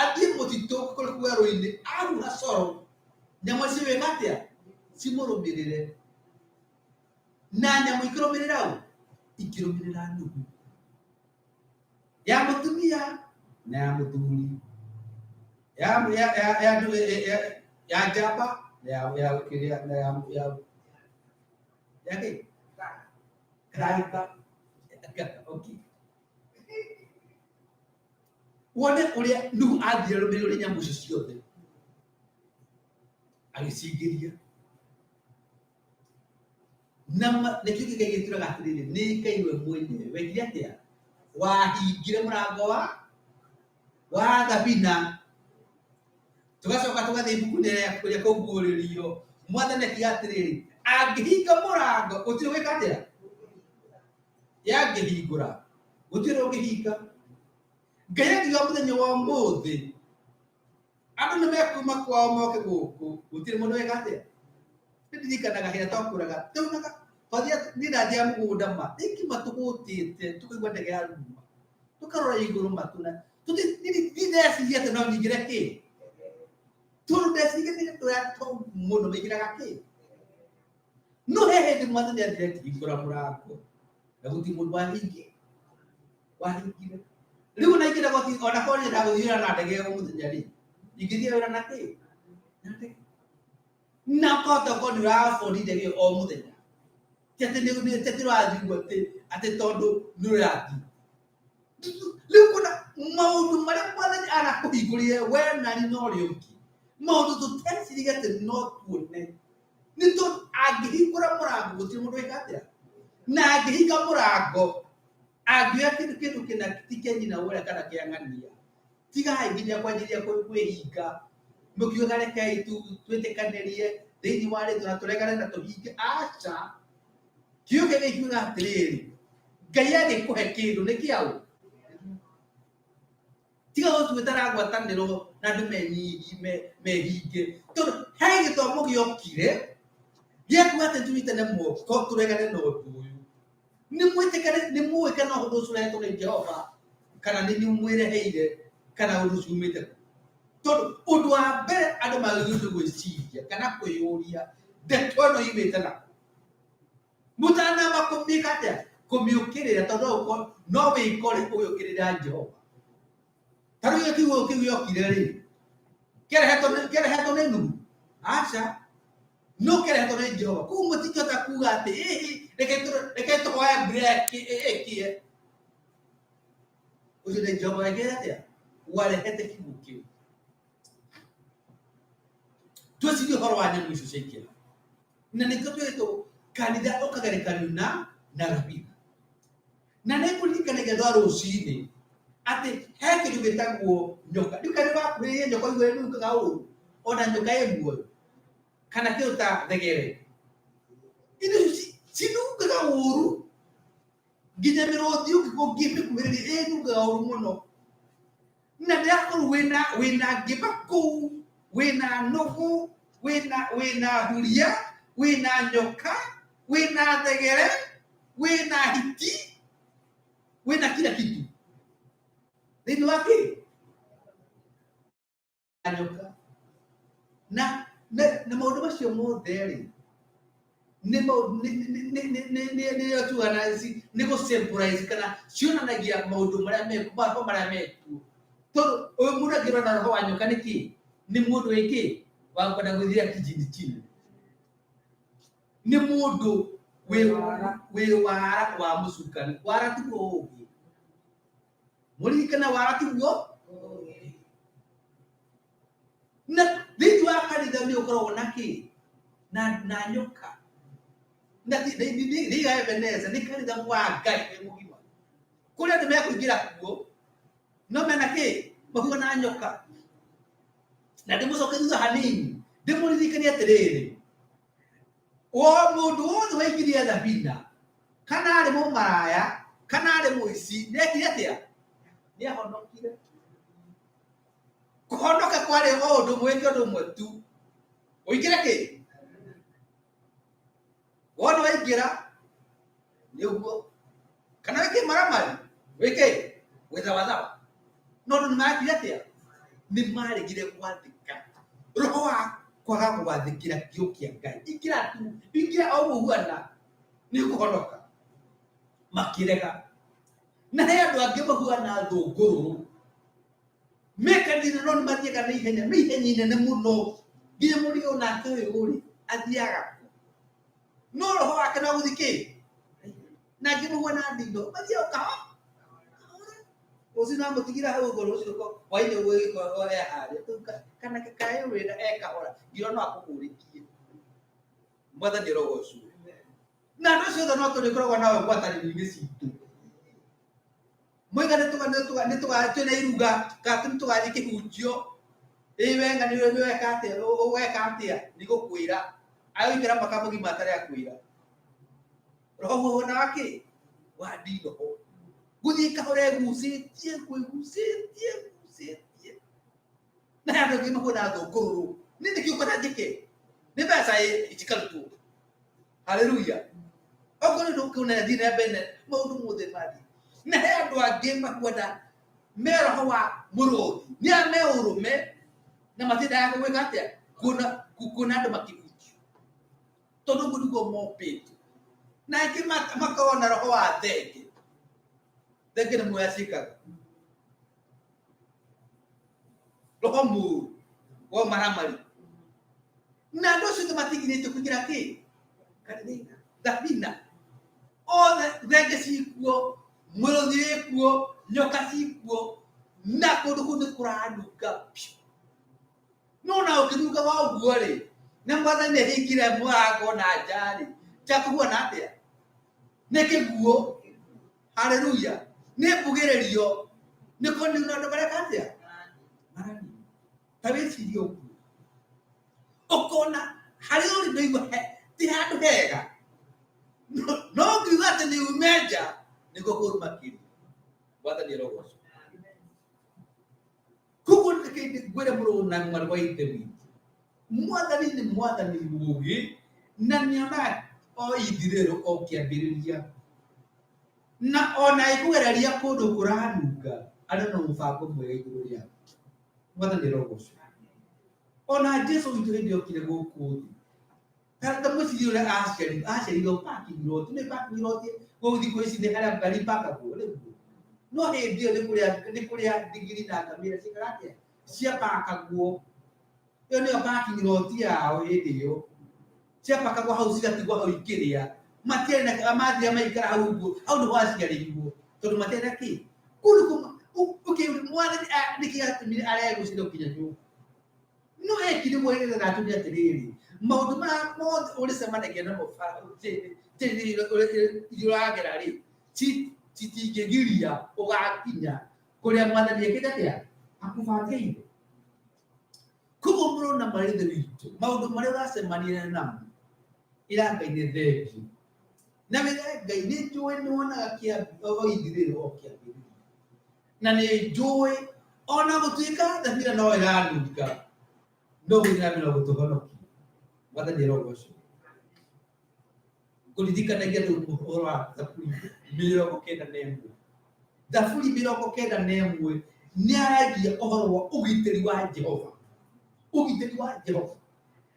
S3: athiĩ mũtitũ kũrĩ werũ-inĩ ahuha coro nyamũ cigwĩka atĩa cimũrũmĩrĩre na nyamũ ikĩrũmĩrĩra ũ ikĩrũmĩrĩra Nuhu ya mũtumia na ya mũthuri ya ya ya ya ya, ya, ya njamba na ya ya kĩrĩa na ya ya Yake? Ngaka. Ngaka, okay. Wone ũrĩa Nuhu athire rũmĩrĩire nyamũ icio ciothe agĩcingĩria na nĩkĩo Ngai gĩtwĩraga atĩrĩrĩ, nĩ Ngai we mwenyewe wekire atĩa? Wahingire mũrango wa thabina. Tũgacoka tũgathiĩ ibuku-inĩ rĩa kũguũrĩrio, Mwathani akiuga atĩrĩrĩ, angĩhinga mũrango gũtirĩ gwĩka atĩa? Yangĩhingũra gũtirĩ ũngĩhinga. Ngai akiuga mũthenya wa ũmũthĩ andũ nĩ mekuma kwao moke gũkũ, gũtirĩ mũndũ weka atĩa? Nĩndirikanaga hĩrĩa twakũraga twaunaga twathia niĩ ndathiaga mũgũnda ma ĩngĩ matũgũtĩte tũkaigua ndege ya ruma tũkarora igũrũ matu na niĩ ndeciria atĩ no nyingĩre kĩ tondũ ndeciria nĩ andũ aya tongu mũno maingĩraga kĩ no he hĩndĩ mwathani athire akĩhingũra mũrango na gũtirĩ mũndũ wahingire rĩu ona ingĩenda gũthiĩ ona korwo nyendaga gũthiĩ wĩra na ndege o mũthenya rĩ ingĩthiĩ wĩra na kĩ na ndege na ũkahota gũkorwo nĩ ũraboni ndege ĩyo o mũthenya ti atĩ ti atĩ ũrathiĩ ũguo atĩ tondũ nĩ ũrathiĩ rĩu kuna maũndũ marĩa mwathani arakũhingũrire we nani na ũrĩa ũngĩ maũndũ tũteciririe atĩ no tuone nĩ tondũ angĩhingũra mũrango gũtirĩ mũndũ wĩka atĩa na angĩhinga mũrango angĩoya kĩndũ kĩna ti kĩa nyina ũrĩa kana kĩa ng'ania tigai nginya kwanjĩrĩria kwĩhinga mũkiuga rekei twĩtĩkanĩrie thĩinĩ wa rĩtwa na tũregane na tũhinge aca kiugo kĩa Ngai kiugaga atĩrĩrĩ Ngai angĩkũhe kĩndũ nĩ kĩaũ tiga gũtuĩtara ngwatanĩro na andũ mehinge tondũ he gĩthomo gĩokire gĩakuga atĩ tũnyitane moko tũregane na ũndũ ũyũ nĩ mwĩtĩkane nĩ mũĩ kana ũndũ ũcio ũrehetwo nĩ Jehova kana nĩ inyuĩ mwĩreheire kana ũndũ ũcio umĩte kũ tondũ ũndũ wa mbere andũ magĩrĩirwo nĩ gwĩciria kana kwĩyũria ndeto ĩno yumĩte nakũ mũtanamba kũmĩka atĩa kũmĩũkĩrĩra tondũ no wĩkore ũgĩũkĩrĩra Jehova ta rĩu kiugo kĩu gĩokire rĩ kĩarehetwo nĩ Nuhu aca no kĩarehetwo nĩ Jehova koguo mũtingĩhota kuga atĩ ĩhĩ reke tũhoe mbura ĩkie ũcio nĩ Jehova wekire atĩa warehete kiugo kĩu twĩcirie ũhoro wa nyamũ icio ciaingĩra na nĩkĩo twĩrĩtwo kanitha ũkagerekanio na thabina na nĩ ngũririkanagia andũ a rũcinĩ atĩ he kĩndũ gĩtagwo nyoka rĩu kana wakuhĩrĩria nyoka ũigue ĩnungaga ũru ona nyoka ĩ muoyo kana kĩndũ ta thegere indo icio cinungaga ũru nginya mĩrũthi ũngĩmĩkuhĩrĩria ĩnungaga ũru mũno na ndĩrakorwo wĩna ngĩma kũu wĩna nũgũ wĩna huria wĩna nyoka wĩna thegere wĩna hiti wĩna kila kitu thĩinĩ wa kĩ na nyoka na maũndũ macio mothe rĩ nĩ nĩ tugaga nĩ gũ symbolize kana cionanagia maũndũ marĩa mekuo maroho marĩa mekuo tondũ ũyũ mũndũ angĩrora na roho wa nyoka nĩ kĩ nĩ mũndũ wĩ kĩ wa kwenda gwĩthira kijini chini nĩ mũndũ wĩ wara wa mũcukani wara tiguo ũngĩ mũririkane wara tiguo na thĩinĩ wa kanitha nĩ ũkoragwo na kĩ na nyoka na thĩinĩ wa Ebeneza nĩ kanitha wa Ngai wĩ mũgima kũrĩa andũ mekũingĩra kuo no mena kĩ makuo na nyoka na ndĩmũcoke thutha hanini ndĩmũririkanie atĩrĩrĩ o mũndũ wothe waingĩrire thabina kana arĩ mũmaraya kana arĩ mũici nĩekire atĩa nĩahonokire kũhonoka kwarĩ o ũndũ mwĩke ũndũ ũmwe tu ũingĩre kĩ wona waingĩra nĩ ũguo kana wĩke maramari wĩke gwĩthawathawa no andũ nĩmarekire atĩa nĩ maregire gwathĩka roho wa kwaga gwathĩkĩra kiugo kĩa Ngai ingĩra tu ingĩra o ũguo ũhuana nĩ ũkũhonoka makĩrega na he andũ angĩ mahuana thũngũrũrũ mekanire no nĩ mathiaga na ihenya me ihenya inene mũno nginya mũrigo nake ũyũ rĩ athiaga kũ No roho wake no gũthiĩ kĩ na angĩ mũhuana ndino mathiĩ o kahora rũciũ no amũtigĩra hau ũguo rũciũ hwainĩ ũguo ĩgĩkorwo e harĩa Rĩu kana kaĩ wĩra e kahora ngira no akũhũrĩkie. Mwathani arogocwo. Na andũ acio othe no tũrĩkoragwo nao ngwatanĩro-inĩ citũ. Moiga nĩ twĩna iruga kana nĩ tũgathiĩ kĩhunjio, ĩ we ng'ani nĩ weka atĩa, ũgeka atĩa, ndigũkwĩra. Agũikara mwaka mũgima atarĩ akwĩra. Roho huhuna wa kĩ? Wa ndinoho. Gũthiĩ kahora ĩgucĩtie, kwĩgucĩtie, ĩgucĩtie. Na he andũ angĩ mahuana thũngũrũrũ. Niĩ nĩkĩo ũkwenda njĩke? Nĩ mbeca ĩ cikarutwo. Haleluya. Okorwo nĩ ndũkuona thiĩ na mbere na maũndũ mothe mathiĩ. Na he andũ angĩ makuona me roho wa mũrũthi. Nĩ a me ũrũme na matiendaga gwĩka atĩa? Kuona kuona andũ makĩhunjio. Tondũ ũguo nĩguo mombĩtwo. Na angĩ makorwo na roho wa thenge. Thenge nĩ muoya ciĩkaga. Roho mũũru wa maramari. Na andũ acio othe matigirĩtio kũingĩra kĩ? Kanitha. Thabina. Othe thenge cikuo, mũrũthi wĩkuo, nyoka cikuo, na kũndũ kũu nĩ kũranunga piũ. No na ũkĩnunga wa ũguo rĩ, na mwathani nĩ ahingire mũrango na nja rĩ, nja kũhuana atĩa? Nĩ kĩguũ. Haleluya. Nĩ mbugĩrĩrio. Nĩ kũnina andũ mareka atĩa? Maranina. Ta wĩcirie ũguo. Ũkona harĩa ũrĩ ndũigua ti handũ hega. No ũngiuga atĩ nĩ ume nja nĩguo kũũru makĩria. Mwathani arogocwo. Koguo reke ngwĩre mũrũ na mwarĩ wa ithe witũ, mwathani nĩ mwathani mũũgĩ na nĩonaga o ithirĩro o kĩambĩrĩria. Na ona ĩkũgereria kũndũ kũranunga, arĩ na mũbango mwega igũrũ rĩaku. Mwathani arogocwo. Ona Jesu witũ hĩndĩ okire gũkũ thĩ, ta mwĩcirie ũrĩa aciarirwo, aciarirwo parking lot, nĩ parking lot gũkũ thikũ ici nĩ harĩa ngari ipakagwo nĩguo. No hĩndĩ ĩyo nĩ kũrĩa ndigiri na ngamĩra ciĩkaga atĩa? Ciapakagwo. Ĩyo nĩyo parking lot yao hĩndĩ ĩyo. Ciapakagwo hau cigatigwo hau ikĩrĩa. Matiarĩ na mathia maikara hau ũguo, hau nĩho aciarĩirwo tondũ matiarĩ na kĩ? Kũu nĩkuo mwathani nĩkĩ gĩatũmire arege gũcinda gũkinya nyũmba. No ekire ũguo nĩgetha atũme atĩrĩrĩ, maũndũ maya mothe ũrĩcemanagia namo njĩra-inĩ iria ũragera rĩ, citingĩgiria ũgakinya kũrĩa mwathani ekĩte atĩa? Akũbangĩire. Koguo mũrũ na mwarĩ ithe witũ, maũndũ marĩa ũracemania namo, ĩra Ngai nĩ thengiũ. Na wĩre Ngai nĩ njũĩ nĩ wonaga o ithirĩro o kĩambĩrĩria. Na nĩ njũĩ ona gũtuĩka thabina no ĩranunga, no gũthiĩ na mbere na gũtũhonokia. Mwathani arogocwo. Ngũririkanagia rĩu ũhoro wa Thaburi 91. Thaburi 91 nĩ aragia ũhoro wa ũgitĩri wa Jehova. Ũgitĩri wa Jehova.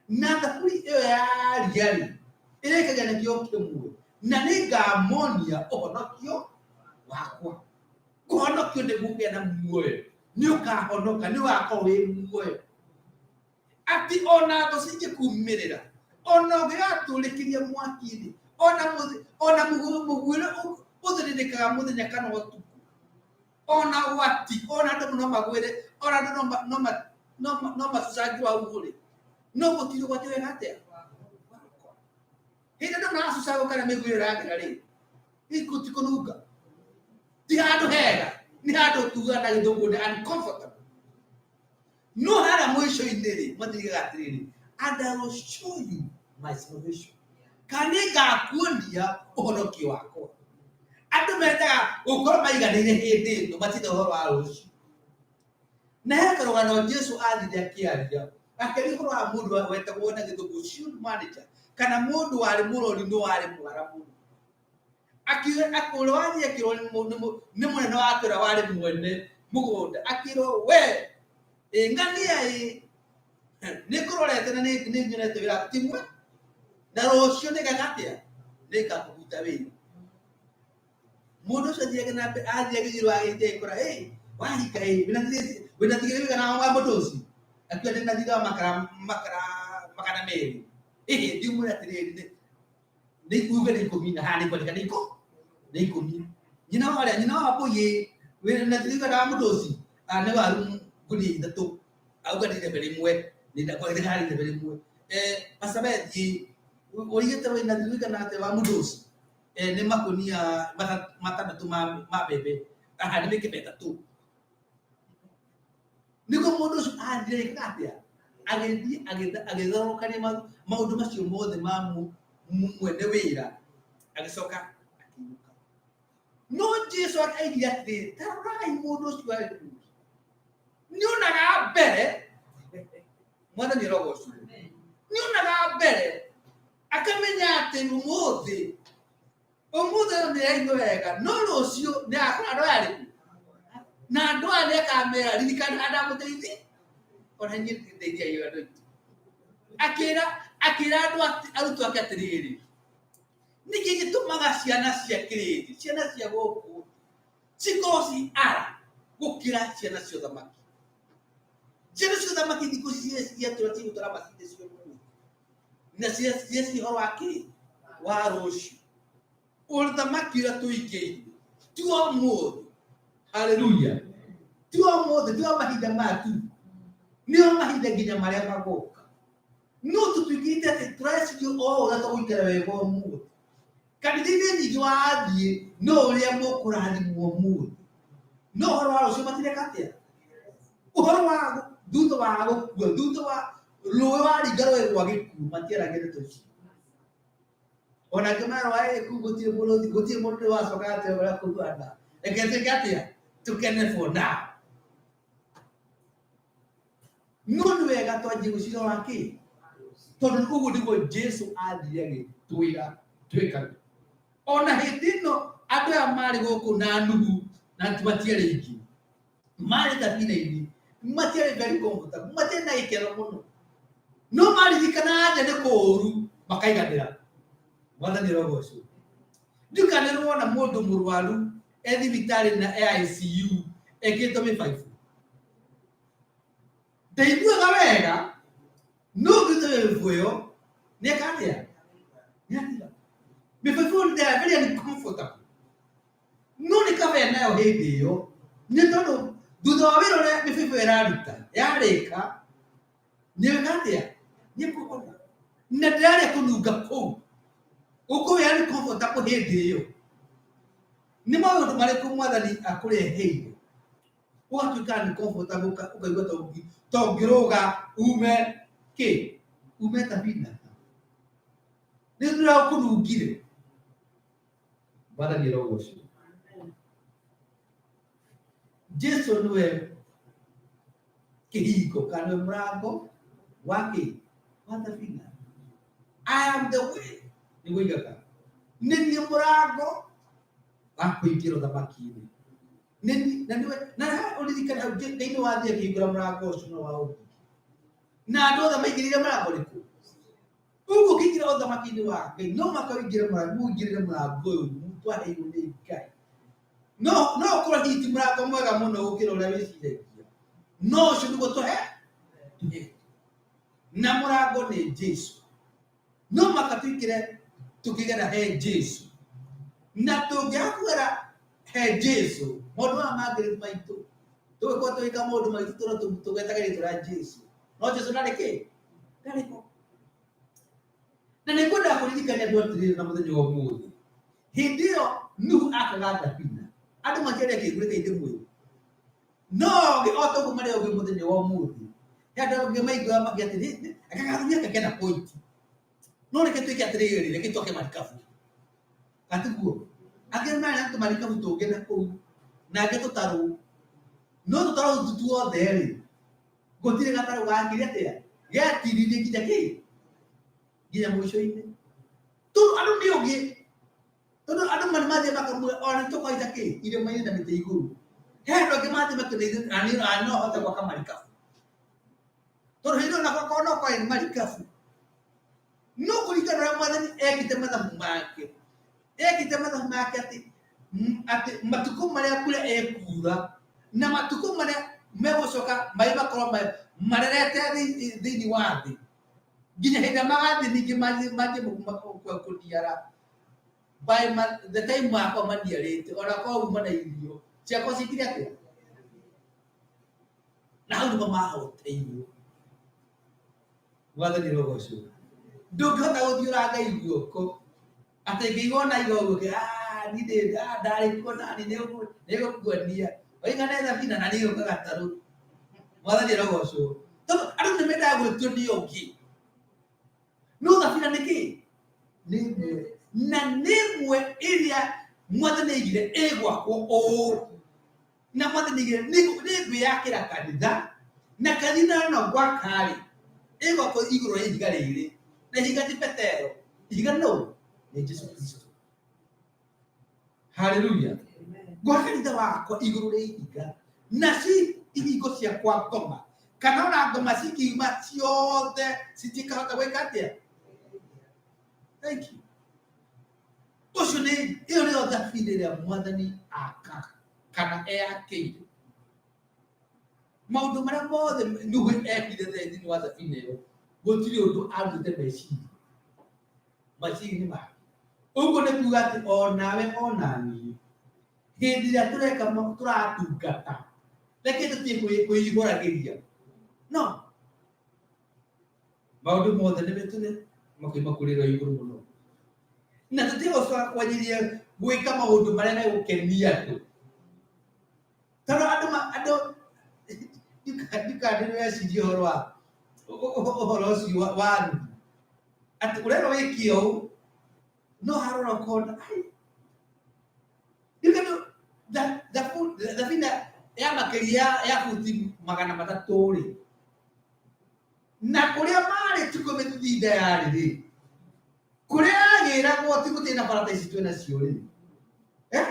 S3: Na thaburi ĩyo yaria rĩ, ĩrĩkagia na kĩo kĩmwe, na nĩ ngamonia ũhonokio wakwa. Kũhonokio nĩ kũgĩa na muoyo. Nĩ ũkahonoka, nĩ ũgakorwo wĩ muoyo. Atĩ ona thũ cingĩkumĩrĩra, ona ũngĩgatũrĩkĩria mwaki-inĩ, ona ona mũguĩrĩ ũthĩrĩrĩkaga mũthenya kana ũtukũ, ona ũgwati, ona andũ no magwĩre, ona andũ no macucangĩrwo hau rĩ, no gũtirĩ ũgwati wega atĩa? Hĩndĩ andũ maracucangwo kana mĩguĩ ĩragera rĩ, ikuti kũnunga. Ti handũ hega, nĩ handũ tugaga na gĩthũngũ nĩ uncomfortable. No harĩa mũico-inĩ rĩ, mathiaga atĩrĩrĩ, and I will show you my salvation. Kana nĩ ngakuonia ũhonokio wakwa. Andũ mendaga gũkorwo maiganĩire hĩndĩ ĩno, matirĩ ũhoro wa rũciũ. Na he karũgano Jesu athire akĩaria, akĩaria ũhoro wa mũndũ wetagwo na gĩthũngũ shield manager, kana mũndũ warĩ mũrori no warĩ mwara mũno. Akiuga ũrĩa wathiĩ akĩrwo nĩ mũnene wake ũrĩa warĩ mwene mũgũnda, akĩrwo we ĩ ng'ania ĩ nĩ ngũrorete na nĩ nyonete wĩra waku ti mwega, na rũciũ nĩ ngeka atĩa? Nĩ ngakũbuta wĩra. Mũndũ ũcio athiaga na mbere, athiĩ agĩthiĩ agĩthiĩ agĩkora ĩ wahika ĩ wĩna thirĩ wĩigana wa mũndũ ũcio? Akiuga ndĩna thirĩ wa makara 200. Ĩhĩ thiĩ ũmwĩre atĩrĩrĩ. Nĩ uge nĩ ikũmi na haha nĩ kwandĩka nĩ nĩ ikũmi. Nyina wa arĩa nyina wa Wambũi wĩra na tirigana wa mũndũ ũcio nĩ waru ngunia ithatũ auga nĩ irebe rĩmwe nĩ ndakwandĩka harĩ irebe rĩmwe. Marsabit ũrigĩte wĩna tirigana atĩa wa mũndũ ũcio nĩ makunia matandatũ ma mbembe haha nĩ mĩkebe ĩtatũ. Nĩguo mũndũ ũcio athire ĩkaga atĩa agĩthiĩ agĩthorokania maũndũ macio mothe ma mwene wĩra agĩcoka akĩinũka. No Jesu aigire atĩrĩrĩ, ta rorai mũndũ ũcio arĩ kũu. Nĩonaga mbere, Mwathani arogocwo. Nĩonaga mbere akamenya atĩ ũmũthĩ ũmũthĩ nĩ aigua wega no rũciũ nĩ agakora andũ aya arĩkũ na andũ aya nĩ akamera ririkana andamũteithia ona inyuĩ ndeithiai andũ aitũ. Akĩra akĩra andũ arutwo ake atĩrĩrĩ, nĩkĩ gĩtũmaga ciana cia kĩrĩndĩ ciana cia gũkũ cikorwo ci ara gũkĩra ciana cia ũthamaki? Ciana cia ũthamaki thikũ ici ciatũra cigũtwara macindĩ cia ũmũthĩ na cieci ũhoro wa kĩ wa rũciũ. Ũthamaki ũrĩa tũingĩire ti wa ũmũthĩ. Haleluya! Ti wa ũmũthĩ, ti wa mahinda maya tu, nĩ wa mahinda nginya marĩa magoka. No tũtuĩkĩte atĩ tũreciria o ũrĩa tũgũikara wega ũmũthĩ. Kanitha-inĩ nyingĩ wathiĩ no ũrĩa mũkũrathimwo ũmũthĩ, no ũhoro wa rũciũ matireka atĩa? Ũhoro wa thutha wa gũkua, thutha wa rũĩ waringa rũĩ rwa gĩkuũ, matiaragia ndeto icio. Ona angĩ marwa kũu gũtirĩ mũrũthi, gũtirĩ mũndũ wacoka atĩ ũrĩa kũhuana. Reke twĩke atĩa? Tũkene for now. No nĩ wega twanjie gwĩciria wa kĩ? Tondũ ũguo nĩguo Jesu athire agĩtwĩra twĩkage. Ona hĩndĩ ĩno andũ aya marĩ gũkũ na Nuhu na matiarĩ aingĩ. Marĩ thabina-inĩ, matiarĩ very comfortable, matiarĩ na gĩkeno mũno. No maririkana anja nĩ kũũru makaiganĩra. Mwathani arogocwo. Ndiũĩ kana nĩ wona mũndũ mũrwaru e thibitarĩ na e ICU ekĩrĩtwo mĩbaibũ. Ndaiguaga wega no ngĩte mĩbaibũ ĩyo nĩeka atĩa? Nĩatiga. Mĩbaibũ ĩyo they are very uncomfortable. No nĩ kaba nayo hĩndĩ ĩyo nĩ tondũ thutha wa wĩra ũrĩa mĩbaibũ ĩyo ĩraruta yarĩka nĩwĩka atĩa? Nĩkũhona. Na ndĩrarĩa kũnunga kũu. Ũkũwĩ uncomfortable hĩndĩ ĩyo. Nĩ maũndũ marĩkũ Mwathani akũreheire ũgatuĩka uncomfortable ũkaigua ta ũngĩrũga ume kĩ ume thabina nĩ thutha ũkũnungire. Mwathani arogocwo. Jesu nĩwe kĩhingo kana nĩwe mũrango wa kĩ wa thabina. I am the way nĩguo oigaga nĩ niĩ mũrango wa kũingĩra ũthamaki-inĩ. Nĩ niĩ na nĩwe na ũririkane hau Ngai nĩ wathiĩ akĩhingũra mũrango ũcio no wa ũngĩ na andũ othe maingĩrire mũrango ũrĩkũ? Ũguo ũkĩingĩra ũthamaki-inĩ wa Ngai no mũhaka ũingĩre mũrango ũingĩrĩre mũrango ũyũ twaheirwo nĩ Ngai. No no ũkorwo hihi ti mũrango mwega mũno gũkĩra ũrĩa wĩciragia, no ũcio nĩguo tũhe tũhetwo. Na mũrango nĩ Jesu. No mũhaka tũingĩre tũkĩgera he Jesu. Na tũngĩaga kũgera he Jesu, maũndũ maya mangĩ maitũ tũgĩkorwo tũgĩka maũndũ maitũ tũrĩa tũgetaga rĩtwa rĩa Jesu. No Jesu ndarĩ kĩ? Ndarĩ ho. Na nĩ ngwendaga kũririkania andũ atĩrĩrĩ na mũthenya wa ũmũthĩ. Hĩndĩ ĩyo Nuhu akaga thabina, andũ matiarĩ akĩgu reke ndĩmwĩre. No ogĩ o ta ũguo marĩ ogĩ mũthenya wa ũmũthĩ. He andũ angĩ maiguaga makiuga atĩrĩrĩ, aka gathuri gaka kena point. No reke twĩke atĩrĩrĩ, reke twake marikabu. Gatiguo? Angĩ marĩ na tũmarikabu tũngĩ na kũu, na angĩ tũtarũ. No tũtarũ tũu tuothe rĩ, gũtirĩ gatarũ gakire atĩa? Getiririe nginya kĩ? Nginya mũico-inĩ. Tondũ andũ nĩ ũgĩ, tondũ andũ nĩ mathiĩ makamwĩra ona nĩ tũkũhaica kĩ? Irĩma-inĩ na mĩtĩ igũrũ. He andũ angĩ mathiĩ makĩona ithuĩ na niĩ no hote gwaka marikabu. Tondũ hĩndĩ ĩyo ona no kwarĩ marikabu. No kũringana na ũrĩa Mwathani ekĩte mathabu make, ekĩte mathabu make atĩ atĩ matukũ marĩa mbura ĩkura na matukũ marĩa megũcoka maĩ makorwo marerete thĩinĩ wa thĩ nginya hĩndĩ ĩrĩa magathiĩ ningĩ manjie kũniara. By the time makwa maniarĩte ona korwo uma na irio ciakwa cikire atĩa na hau nĩho mahoteirwo. Mwathani rũgocwo. Ndũngĩhota gũthiũra Ngai guoko atĩ ngĩigua ona iga ũguo niĩ ndarĩ kuo nani nĩgũkuonia oiga nĩ thabina na niĩ ngũka gatarũ. Mwathani rũgocwo. Tondũ andũ nĩ mendaga gwĩtio nĩ ũngĩ. No thabina nĩ kĩ? Nĩ ĩmwe. Na nĩ ĩmwe ĩrĩa mwathani aigire ĩgwakwo ũũ. Na mwathani aigire nĩ ngwĩyakĩra kanitha na kanitha no ngwaka-rĩ ĩgwakwo igũrũ rĩa ihiga rĩrĩ. Na ihiga ti Petero, ihiga nũ? Nĩ Jesu Kristo. Haleluya. Ngwaka kanitha wakwa igũrũ rĩa ihiga na ci ihingo ciakwa ngoma kana ona ngoma cingiuma ciothe citikahota gwĩka atĩa? Thank you. Ũcio nĩ ĩyo nĩyo thabina ĩrĩa mwathani aka kana eyakĩire. Maũndũ marĩa mothe Nuhu ekire thĩinĩ wa thabina ĩyo gũtirĩ ũndũ arutĩte meciria meciria-inĩ make. Ũguo nĩ kuga atĩ onawe onaniĩ hĩndĩ ĩrĩa tũreka tũratungata reke tũtige kwĩihũragĩria no maũndũ mothe nĩ mĩtune makoima kũrĩ roho igũrũ mũno na tũtige gũcoka kwanjĩrĩria gwĩka maũndũ marĩa megũkenia andũ tondũ andũ andũ ndikandĩ weciria ũhoro wa ũhoro ũcio wa Ruthu atĩ ũrerwo wĩke ũũ no harora ũkona ai ndikandũ thabina ya makĩria ya buti 300 rĩ na kũrĩa marĩ tiko mĩthithinda yarĩ rĩ kũrĩa yagĩragwo ti gũtirĩ na barata ici twĩ nacio rĩ eh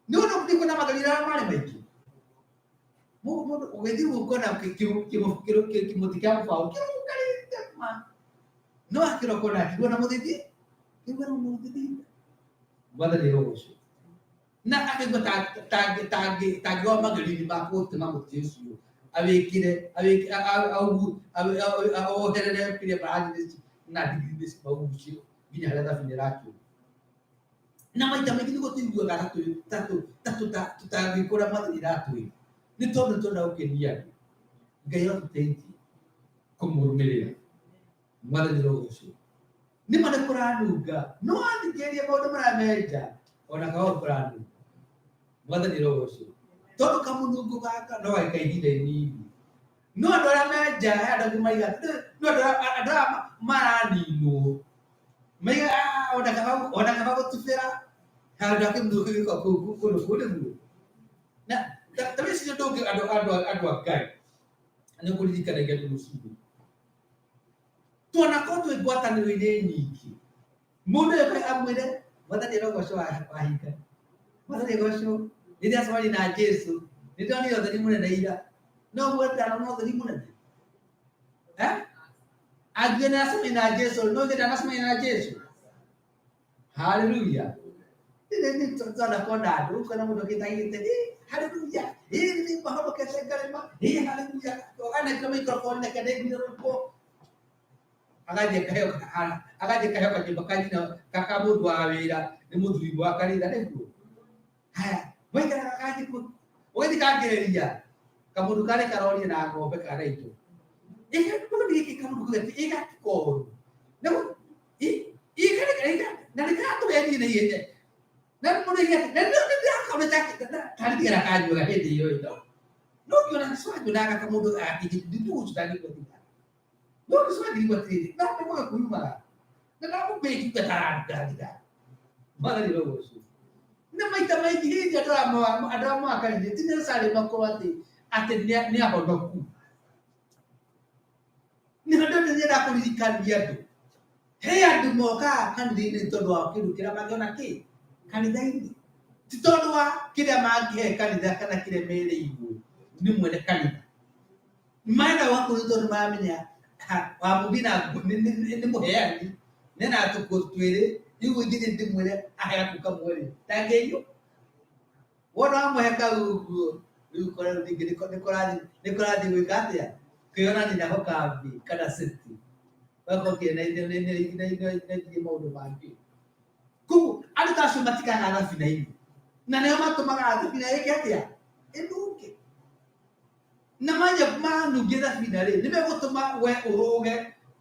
S3: nĩ ũndũ ndikuona magerio arĩa marĩ maingĩ mũndũ ũgĩthiĩ gũkona kĩmũtĩ kĩa mũbaũ kĩrũngarĩte ma no akĩroka ona akĩgua na mũthithi kĩgua na mũthithinda mwathani rũgũcio na akĩigua tangĩgwa magerio-inĩ ma kũũtema mũtĩ ũcio awĩkĩre oherere kĩrĩa mbarathi na ndigiri maũgucie nginya harĩa thabina ĩrakiuma. Na maita maingĩ nĩguo tũiguaga ta tũtangĩka ũrĩa mwathani aratwĩra nĩ tondũ nĩ tũrenda gũkenia andũ. Ngai atũteithie kũmũrũmĩrĩra. Mwathani rũgocwo. Nĩ ma nĩ kũranunga no wathikĩrĩria maũndũ marĩa menja ona kaga kũranunga. Mwathani rũgocwo. Tondũ kamũnungo gaka no gaika ihinda inini. No andũ arĩa menja he andũ angĩ maiga no andũ aya maraninwo maiga ona kaba gũtubĩra handũ ha kĩmũnungo kĩu gĩkorwo kũu kũndũ kũu nĩguo. Na ta wĩcirie ũndũ ũngĩ andũ andũ andũ a Ngai nĩ kũririkanagia andũ rũcinĩ. Twanakorwo twĩ ngwatanĩro-inĩ nyingĩ mũndũ ũyũ amwĩre mwathani arogocwo wahinga mwathani arogocwo rĩrĩa acemania na Jesu nĩ ndonire ũtheri mũnene ira no ũguo ndanona ũtheri mũnene eh angiuga nĩ acemania na Jesu no ithe ndanacemania na Jesu haleluya twanakorwo na andũ ũkona mũndũ akĩtagĩte haleluya nĩ mahonokete ngarema haleluya anekĩra microphone na kĩandĩkire rwĩmbo agathiĩ akaheo agathiĩ akaheo kanyũmba ka nyina ka mũndũ wa wĩra nĩ mũthuri wa kanitha nĩguo haya maikaraga gathiĩ ũgathiĩ kangĩrĩria kamũndũ karĩ karoria na ng'ombe kana indo gĩkĩ kamũndũ kau ĩgatikoru na nĩ karatũgeniĩ na ihenya na mũndũ na nĩ ndĩrakaona tarĩ thigara kanyuaga hĩndĩ ĩyo ĩno no ngĩona cwanyunaga kamũndũ nditũgũcitangĩkua thigara no gĩcwangĩrigwo atĩrĩrĩ na ndĩmũge kuyumaga na ndamũkĩnjunga taranunga thigara mwathani rũgũcio na maita maingĩ hĩndĩ andũ arĩa mwakanire ti necessarily makorwo atĩ atĩ nĩ ahonoku nĩ andũ ndĩrenda kũririkania andũ he andũ mokaga kanitha-inĩ tondũ wa kĩndũ kĩrĩa mangĩona kĩ kanitha-inĩ ti tondũ wa kĩrĩa mangĩhe kanitha kana kĩrĩa merĩirwo nĩ mwene kanitha marenda gwaku nĩ tondũ maramenya wa mũmbi na nĩ mũheani nena tũkuo twĩrĩ rĩu ingĩthiĩ ndĩmwĩre ahe gaku kamwe rĩ ndangĩiywo wona wamũhe kau ũguo rĩu ũkore rĩu ningĩ nĩ kũrathiĩ gwĩka atĩa kwĩyonania nako kambi kana city ũgakorwo ũkĩona maũndũ mangĩ. Koguo andũ ta acio matikaga thabina-inĩ na nĩo matũmaga thabina ĩke atĩa ĩnunge. Na manja manungie thabina rĩ, nĩ megũtũma we ũrũge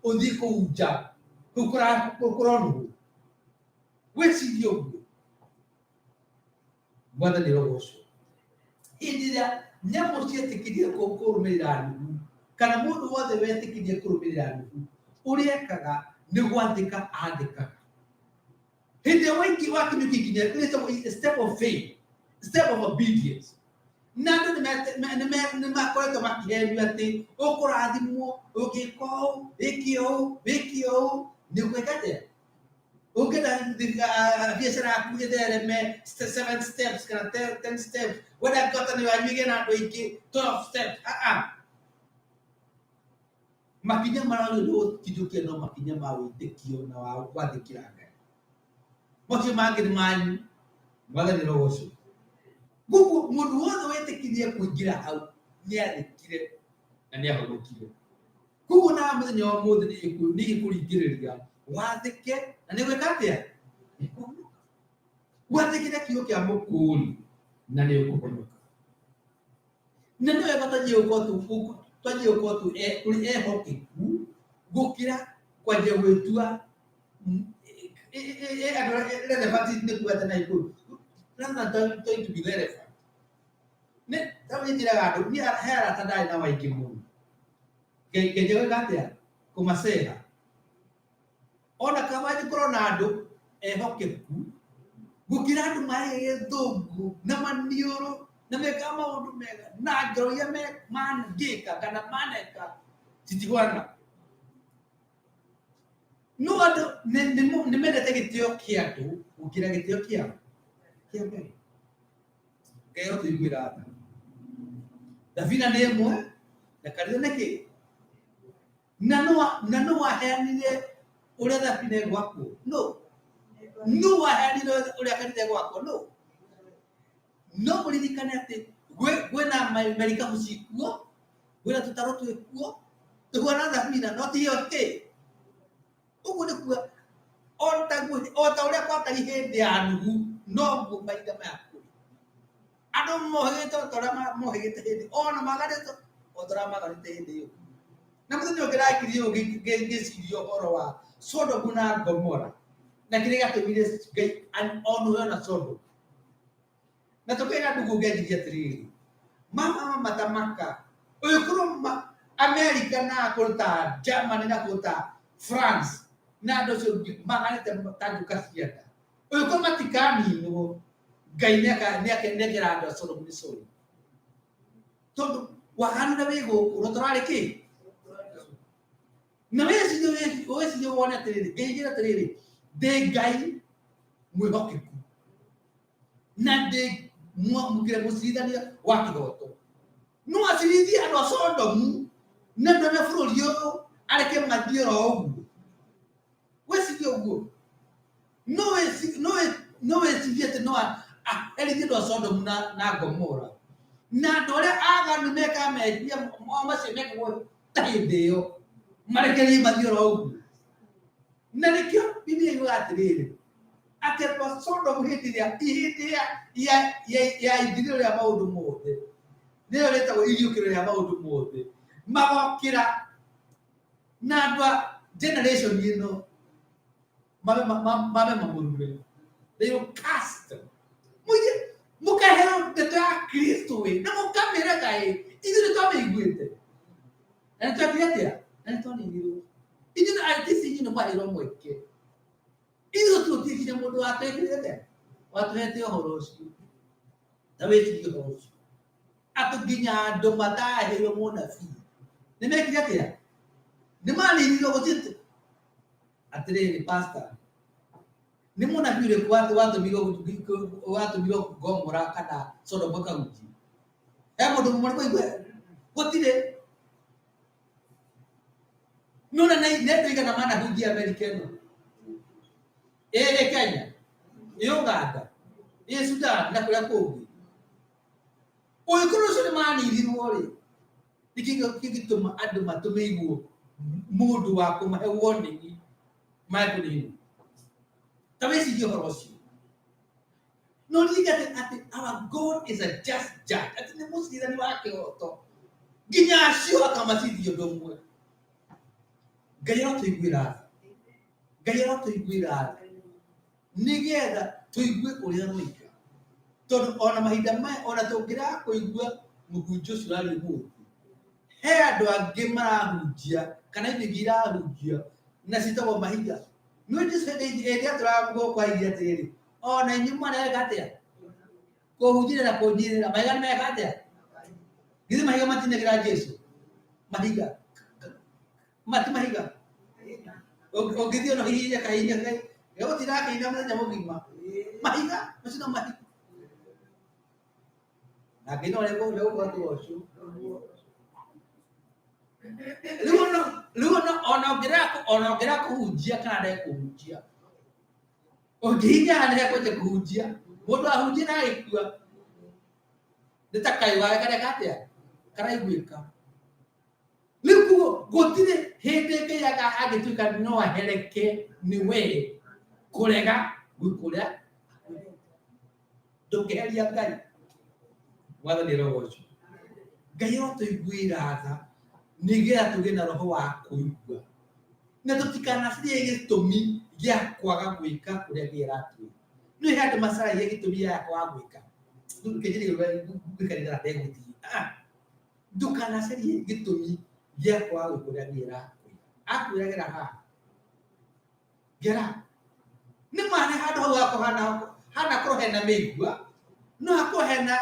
S3: ũthiĩ kũu nja kũu kũronwo. Wĩcirie ũguo. Mwathani arogocwo. Hĩndĩ ĩrĩa nyamũ cietĩkĩrire kũrũmĩrĩra Nuhu, kana mũndũ wothe wetĩkĩrire kũrũmĩrĩra Nuhu, ũrĩa ekaga nĩ gwathĩka athĩkaga. Hĩndĩ ĩrĩa waingĩ wakinyũkia ikinya rĩtagwo step of faith, step of obedience. Na andũ nĩ makoretwo makĩhenio atĩ ũkũrathimwo ũngĩka ũũ, wĩke ũũ, wĩke ũũ, nĩ ũgwĩka atĩa? Ũngĩenda biacara yaku ĩthereme seven steps kana ten steps, wenda ngwatanĩro yanyu ĩgĩe na andũ aingĩ 12 steps. Ah, ah. Makinya marĩa wagĩrĩirwo nĩ gũkinyũkia no makinya ma wĩtĩkio na wa gwathĩkĩra Ngai. Macio mangĩ nĩ manyu. Mwathani arogocwo. Koguo mũndũ wothe wetĩkirie kũingĩra hau nĩ athĩkire na nĩ ahonokire. Koguo na mũthenya wa ũmũthĩ nĩ gĩkũringĩrĩria wathĩke na nĩ gwĩka atĩa? Nĩ kũhonoka. Wathĩkĩre kiugo kĩa mũkũũri na nĩ ũkũhonoka. Na nĩ wega twanjie gũkorwo twanjie gũkorwo tũrĩ ehokeku gũkĩra kwanjia gwĩtua andũ relevant nĩ kuga atĩ na Gĩkũyũ rather than trying to be relevant. Nĩ ta niĩ njĩraga andũ niĩ he arata ndarĩ nao aingĩ mũno. Ngenjia gwĩka atĩa? Kũmaceha. Ona kaba njikoro na andũ ehokeku gũkĩra andũ marĩ gĩthũngũ na maniũrũ na mekaga maũndũ mega na ngero iria mangĩka kana maneka citihwana. No andũ nĩ mendete gĩtĩo kĩa andũ gũkĩra gĩtĩo kĩao kĩa Ngai. Ngai arotũiguĩra tha. Thabina nĩ ĩmwe na kanitha nĩ kĩ? Na nũ waheanire ũrĩa thabina ĩgwakwo? Nũ? Nũ waheanire ũrĩa kanitha ĩgwakwo? Nũ? No mũririkane atĩ kwĩna merikabu ciĩkuo, kwĩna tũtarũ twĩkuo, tũhuana thabina no tiyo kĩ? Ũguo nĩ kuga o ta ũrĩa gwatariĩ hĩndĩ ya Nuhu, noguo mahinda maya kũrĩ. Andũ mohĩgĩte o ta ũrĩa mohĩgĩte hĩndĩ, ona maganĩte o ta ũrĩa maganĩte hĩndĩ ĩyo. Na mũthenya ũngĩ ndakiriĩ ũũ ngĩciria ũhoro wa Sodomu na Gomora, na kĩrĩa gĩatũmire Ngai onũhe ona Sodomu. Na tũkĩra ndugu ngĩanjirie atĩrĩrĩ, mama matamaka, ũngĩkorwo Amerika na kũndũ ta Germany na kũndũ ta France na andũ acio maganĩte ta nduka cia nda, ũngĩkorwo matikaninwo, Ngai nĩakera andũ a Sodomu nĩ sorry. Tondũ waganu ũrĩa wĩ gũkũ no tũrarĩ kĩ? Na wĩcirie wone atĩrĩrĩ, Ngai njĩra atĩrĩrĩ, ndĩ Ngai mwĩhokeku na ndĩ mwamũkĩre mũcirithania wa kĩhoto. No acirithie andũ a Sodomu na andũ arĩa bũrũri ũyũ areke mathiĩ oro ũguo. Wĩcirie ũguo. No wĩcirie atĩ no aherithie andũ a Sodomu na Gomora na andũ arĩa aganu mekaga mehia o macio mekagwo ta hĩndĩ ĩyo marekererie mathiĩ oro ũguo. Na nĩkĩo Biblia yugaga atĩrĩrĩ, atĩ andũ a Sodomu hĩndĩ ĩrĩa hĩndĩ ya ithirĩro rĩa maũndũ mothe, nĩyo rĩtagwo iriũkĩro rĩa maũndũ mothe, magokĩra na andũ a generation ĩno mabe mamũrume. They will cast them. Mũige mũkaheo ndeto ya Kristo ĩ na mũkamĩrega ĩ, ithuĩ nĩ twamĩiguĩte na nĩ twekire atĩa? Na nĩ twaninirwo. Ithuĩ at least inyuĩ nĩ mwaheirwo mweke. Ithuĩ tũtirĩ nginya mũndũ watwĩkire atĩa? Watũhete ũhoro ũcio. Ta wĩcirie ũhoro ũcio. Atĩ nginya andũ mataheirwo mũnabii nĩ mekire atĩa? Nĩ maninirwo gũtirĩ. Atĩrĩrĩ pastor, nĩ mũnabii ũrĩkũ watũmirwo Gomora kana Sodom akahunjie? He mũndũ mũmwe kũigua? Gũtirĩ. Nona nĩ andũ aigana manahunjia Amerika ĩno? Ĩrĩ Kenya, ĩ Uganda, ĩ Sudan na kũrĩa kũngĩ. Ũngĩkorwo ũcio nĩ maninirwo rĩ, nĩkĩ kĩngĩtũma andũ matũmĩirwo mũndũ wa kũmahe warning mae kũninwo? Ta wĩcirie ũhoro ũcio. No ririkane atĩ our God is a just judge, atĩ nĩ mũcirithani wa kĩhoto, nginya acio akamacirithia ũndũ ũmwe. Ngai arotũiguĩra tha, Ngai arotũiguĩra tha nĩgetha tũigue ũrĩa aroiga, tondũ ona mahinda maya ona tũngĩrega kũigua mũhunjia ũcio ũraria ũmũthĩ, he andũ angĩ marahunjia kana indo ingĩ irahunjia na ciĩtagwo mahiga. Nĩ Jesu hĩndĩ ĩrĩa atũraga gũkũ aigire atĩrĩrĩ, ona inyuĩ mwarega atĩa kũhunjĩria na kũnjirĩra, mahiga nĩ meka atĩa? Githĩ mahiga matinagĩra Jesu? Mahiga mati mahiga ũngĩthiĩ ona hihinya kahinya gegũtinda akĩina mũthenya mũgima, mahiga macio no mahiga na nginya ũrĩa ũgũkorwo ũcio. Rĩu ona ũngĩrega kũhunjia kana ndege kũhunjia, ũngĩhihinya haha nĩhekwanjia kũhunjia. Mũndũ ahunjia na agĩkua nĩ ta kayũ gake kareka atĩa karaiguĩka. Rĩu koguo gũtirĩ hĩndĩ Ngai angĩtuĩka no ahereke nĩ we kũrega gwĩka ũrĩa ndũngĩheria Ngai. Mwathani arogocwo. Ngai arotũiguĩra tha nĩgetha tũgĩe na roho wa kũigua na tũtikanacarie gĩtũmi gĩa kwaga gwĩka ũrĩa Ngai aratwĩra. Nĩ he andũ macaragia gĩtũmi gĩa kwaga gwĩka, kĩnjĩrĩire gwĩka nĩgetha ndegũthiĩ. Ndũkanacarie gĩtũmi gĩa kwaga gwĩka ũrĩa Ngai arakwĩra. Akwĩra gera haha, gera. Nĩ ma nĩ handũ hau hakorwo hana korwo hena mĩigua, no hakorwo hena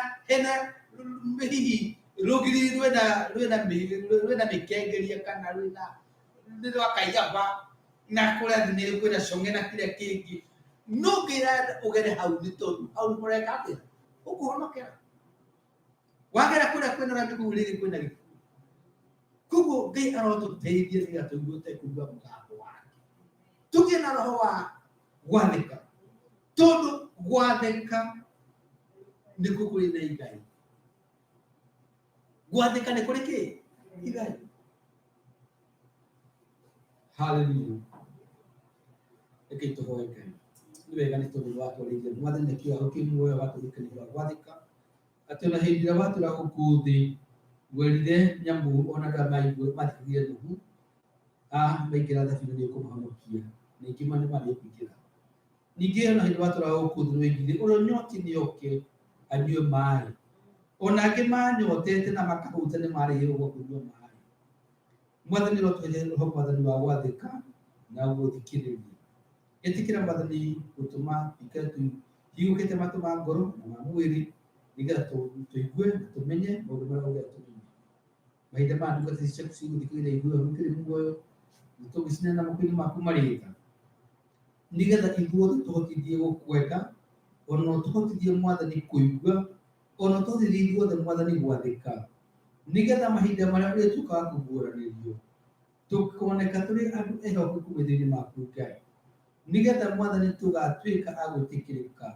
S3: hihi rũgiri rwĩna mĩkengeria kana rwĩna nĩ rwa kaiyaba na kũrĩa thĩ nĩ kwĩna cong'e na kĩrĩa kĩngĩ, no ngĩra ũgere hau nĩ tondũ hau nĩho ũreka atĩa ũkũhonokera. Wagera kũrĩa kwĩna rami kũu rĩngĩ kwĩna gĩkuũ. Koguo Ngai arotũteithia nĩgetha tũiguĩte kũigua mũgambo wake, tũgĩe na roho wa gwathĩka, tondũ gwathĩka nĩkuo kũrĩ na igai. Gwathĩka nĩ kũrĩ kĩ igai. Haleluya. Rekei tũhoe Ngai. Nĩ wega nĩ tondũ watwarĩirie Mwathani na kĩo kĩ muoyo watũrĩkanĩra gwathĩka, atĩ ona hĩndĩ ĩrĩa watũra gũkũ thĩ werire nyamũ ona andũ arĩa maigue mathikĩrĩrie Nuhu maingĩra thabina nĩ ũkũmahonokia, na ingĩ nĩ marĩ kũingĩra. Ningĩ ona hĩndĩ watũra gũkũ thĩ nĩwaigire ũrĩa ũnyoti nĩ oke anyue maĩ, ona angĩ manyotete na makahũta nĩ marĩhĩrwo gwa kũnyua maĩ. Mwathani rotũhe roho Mwathani wa gwathĩka na gũthikĩrĩria. Ĩtĩkĩra Mwathani gũtũma tũikare tũhingũkĩte matũ ma ngoro na ma mwĩrĩ nĩgetha tũigue na tũmenye maũndũ marĩa ũrenda tũmenye. Mahinda maya ndungata ici ciaku cigũthikĩrĩria igue ũhoro kĩrĩ muoyo na tũngĩcineana moko-inĩ maku marĩ tha, nĩgetha ithuothe tũhotithie gũkwenda, ona tũhotithie Mwathani kũigua, ona tũhotithie ithuothe Mwathani gwathĩka, nĩgetha mahinda marĩa ũrĩtuĩka wa kũguũranĩrio tũkoneka tũrĩ andũ ehokeku maitho-inĩ maku Ngai, nĩgetha Mwathani tũgatuĩka a gwĩtĩkĩrĩka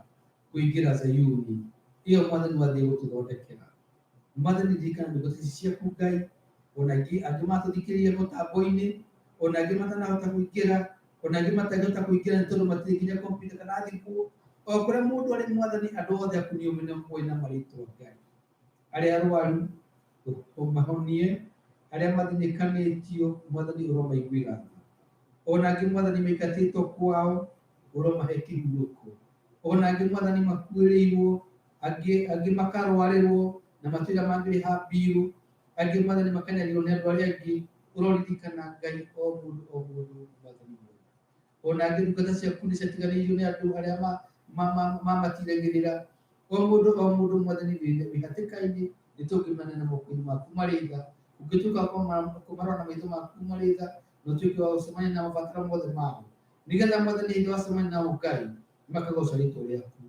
S3: kũingĩra Zayuni ĩyo Mwathani wathiĩ gũtũthondekera. Mwathani ririkana ndungata ici ciaku Ngai, ona angĩ angĩ matũthikĩrĩria mũtambo-inĩ, ona angĩ matanahota kũingĩra, ona angĩ matangĩhota kũingĩra nĩ tondũ matirĩ nginya kompiuta kana thimũ. O kũrĩa mũndũ arĩ Mwathani, andũ othe aku nĩ ũmoĩ na marĩtwa Ngai. Arĩa arwaru ũmahonie, arĩa mathinĩkanĩtio Mwathani ũromaiguĩra tha. Ona angĩ Mwathani maingatĩtwo kwao ũromahe kĩhurũko. Ona angĩ Mwathani makuĩrĩirwo, angĩ makarwarĩrwo na matirĩ mangĩrĩha mbirũ, angĩ Mwathani makanyarirwo nĩ andũ arĩa angĩ, ũroririkana Ngai o mũndũ o mũndũ Mwathani mwega. Ona angĩ ndungata ciaku nĩ ciatiganĩirio nĩ andũ arĩa mamatiragĩrĩra, o mũndũ o mũndũ Mwathani wĩ hatĩka-inĩ, nĩ tũngĩmana moko-inĩ maku marĩ tha, ũngĩtuĩka kũmarora na maitho maku marĩ tha, na ũtuĩke wa gũcemania na mabataro mothe mao, nĩgetha Mwathani hĩndĩ wacemania nao Ngai makagoca rĩtwa rĩaku.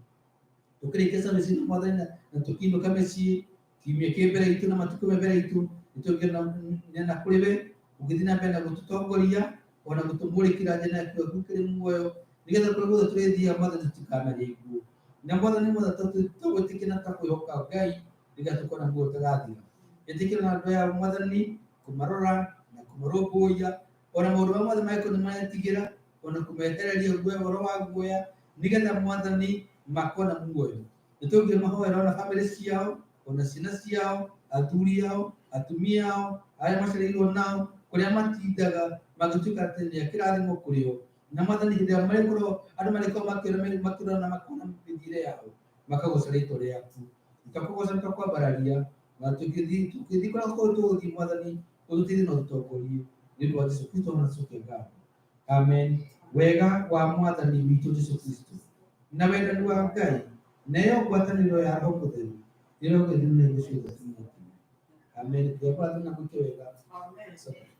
S3: Tũkĩrĩkia service ĩno Mwathani na tũkĩinũka mĩciĩ, kiumia kĩ mbere itũ na matukũ me mbere itũ, nĩtũngĩneana kũrĩ we, ũngĩthiĩ na mbere na gũtũtongoria ona gũtũmũrĩkĩra njĩra yaku yaku kĩrĩ muoyo, nĩgetha kũrĩa guothe tũrĩthiaga Mwathani tũtikanahĩngwo. Na Mwathani Mwathani tũgwĩtĩkia na tũkwĩhoka Ngai nĩgetha tũkona muoyo ũtagathira. Ĩtĩkĩra na andũ aya Mwathani kũmarora na kũmarũmbũiya, ona maũndũ marĩa mothe mangĩkorwo nĩ maretigĩra, ona kũmehereria guoya, ũhoro wa guoya, Nĩgetha Mwathani makona muoyo. Nĩ tũngĩmahoera ona bamĩrĩ ciao, ona ciana ciao, athuri ao, atumia ao, arĩa macereirwo nao, kũrĩa matindaga magĩtuĩka atĩ nĩ a kĩrathimo kũrĩ o. Na Mwathani hĩndĩ ĩrĩa marĩkorwo andũ marĩkorwo makĩrora na makona mĩthiĩre yao, makagoca rĩtwa rĩaku. Tũkakũgoca tũkakwambararia, na tũkĩthiĩ kũrĩa gũkorwo tũgũthiĩ Mwathani, ũtũteithie na ũtũtongorie. Nĩ ũndũ wa Jesũ Kristo na tũcoke ngatho. Amen. Wega wa Mwathani witũ Jesũ Kristo na wendani wa Ngai nayo ngwatanĩro ya Roho Mũtheru ĩrogĩthiĩ na hingo ciothe tene na tene. Amen. Ngai akũrathime na gwĩke wega.
S1: Amen.
S3: Acoke.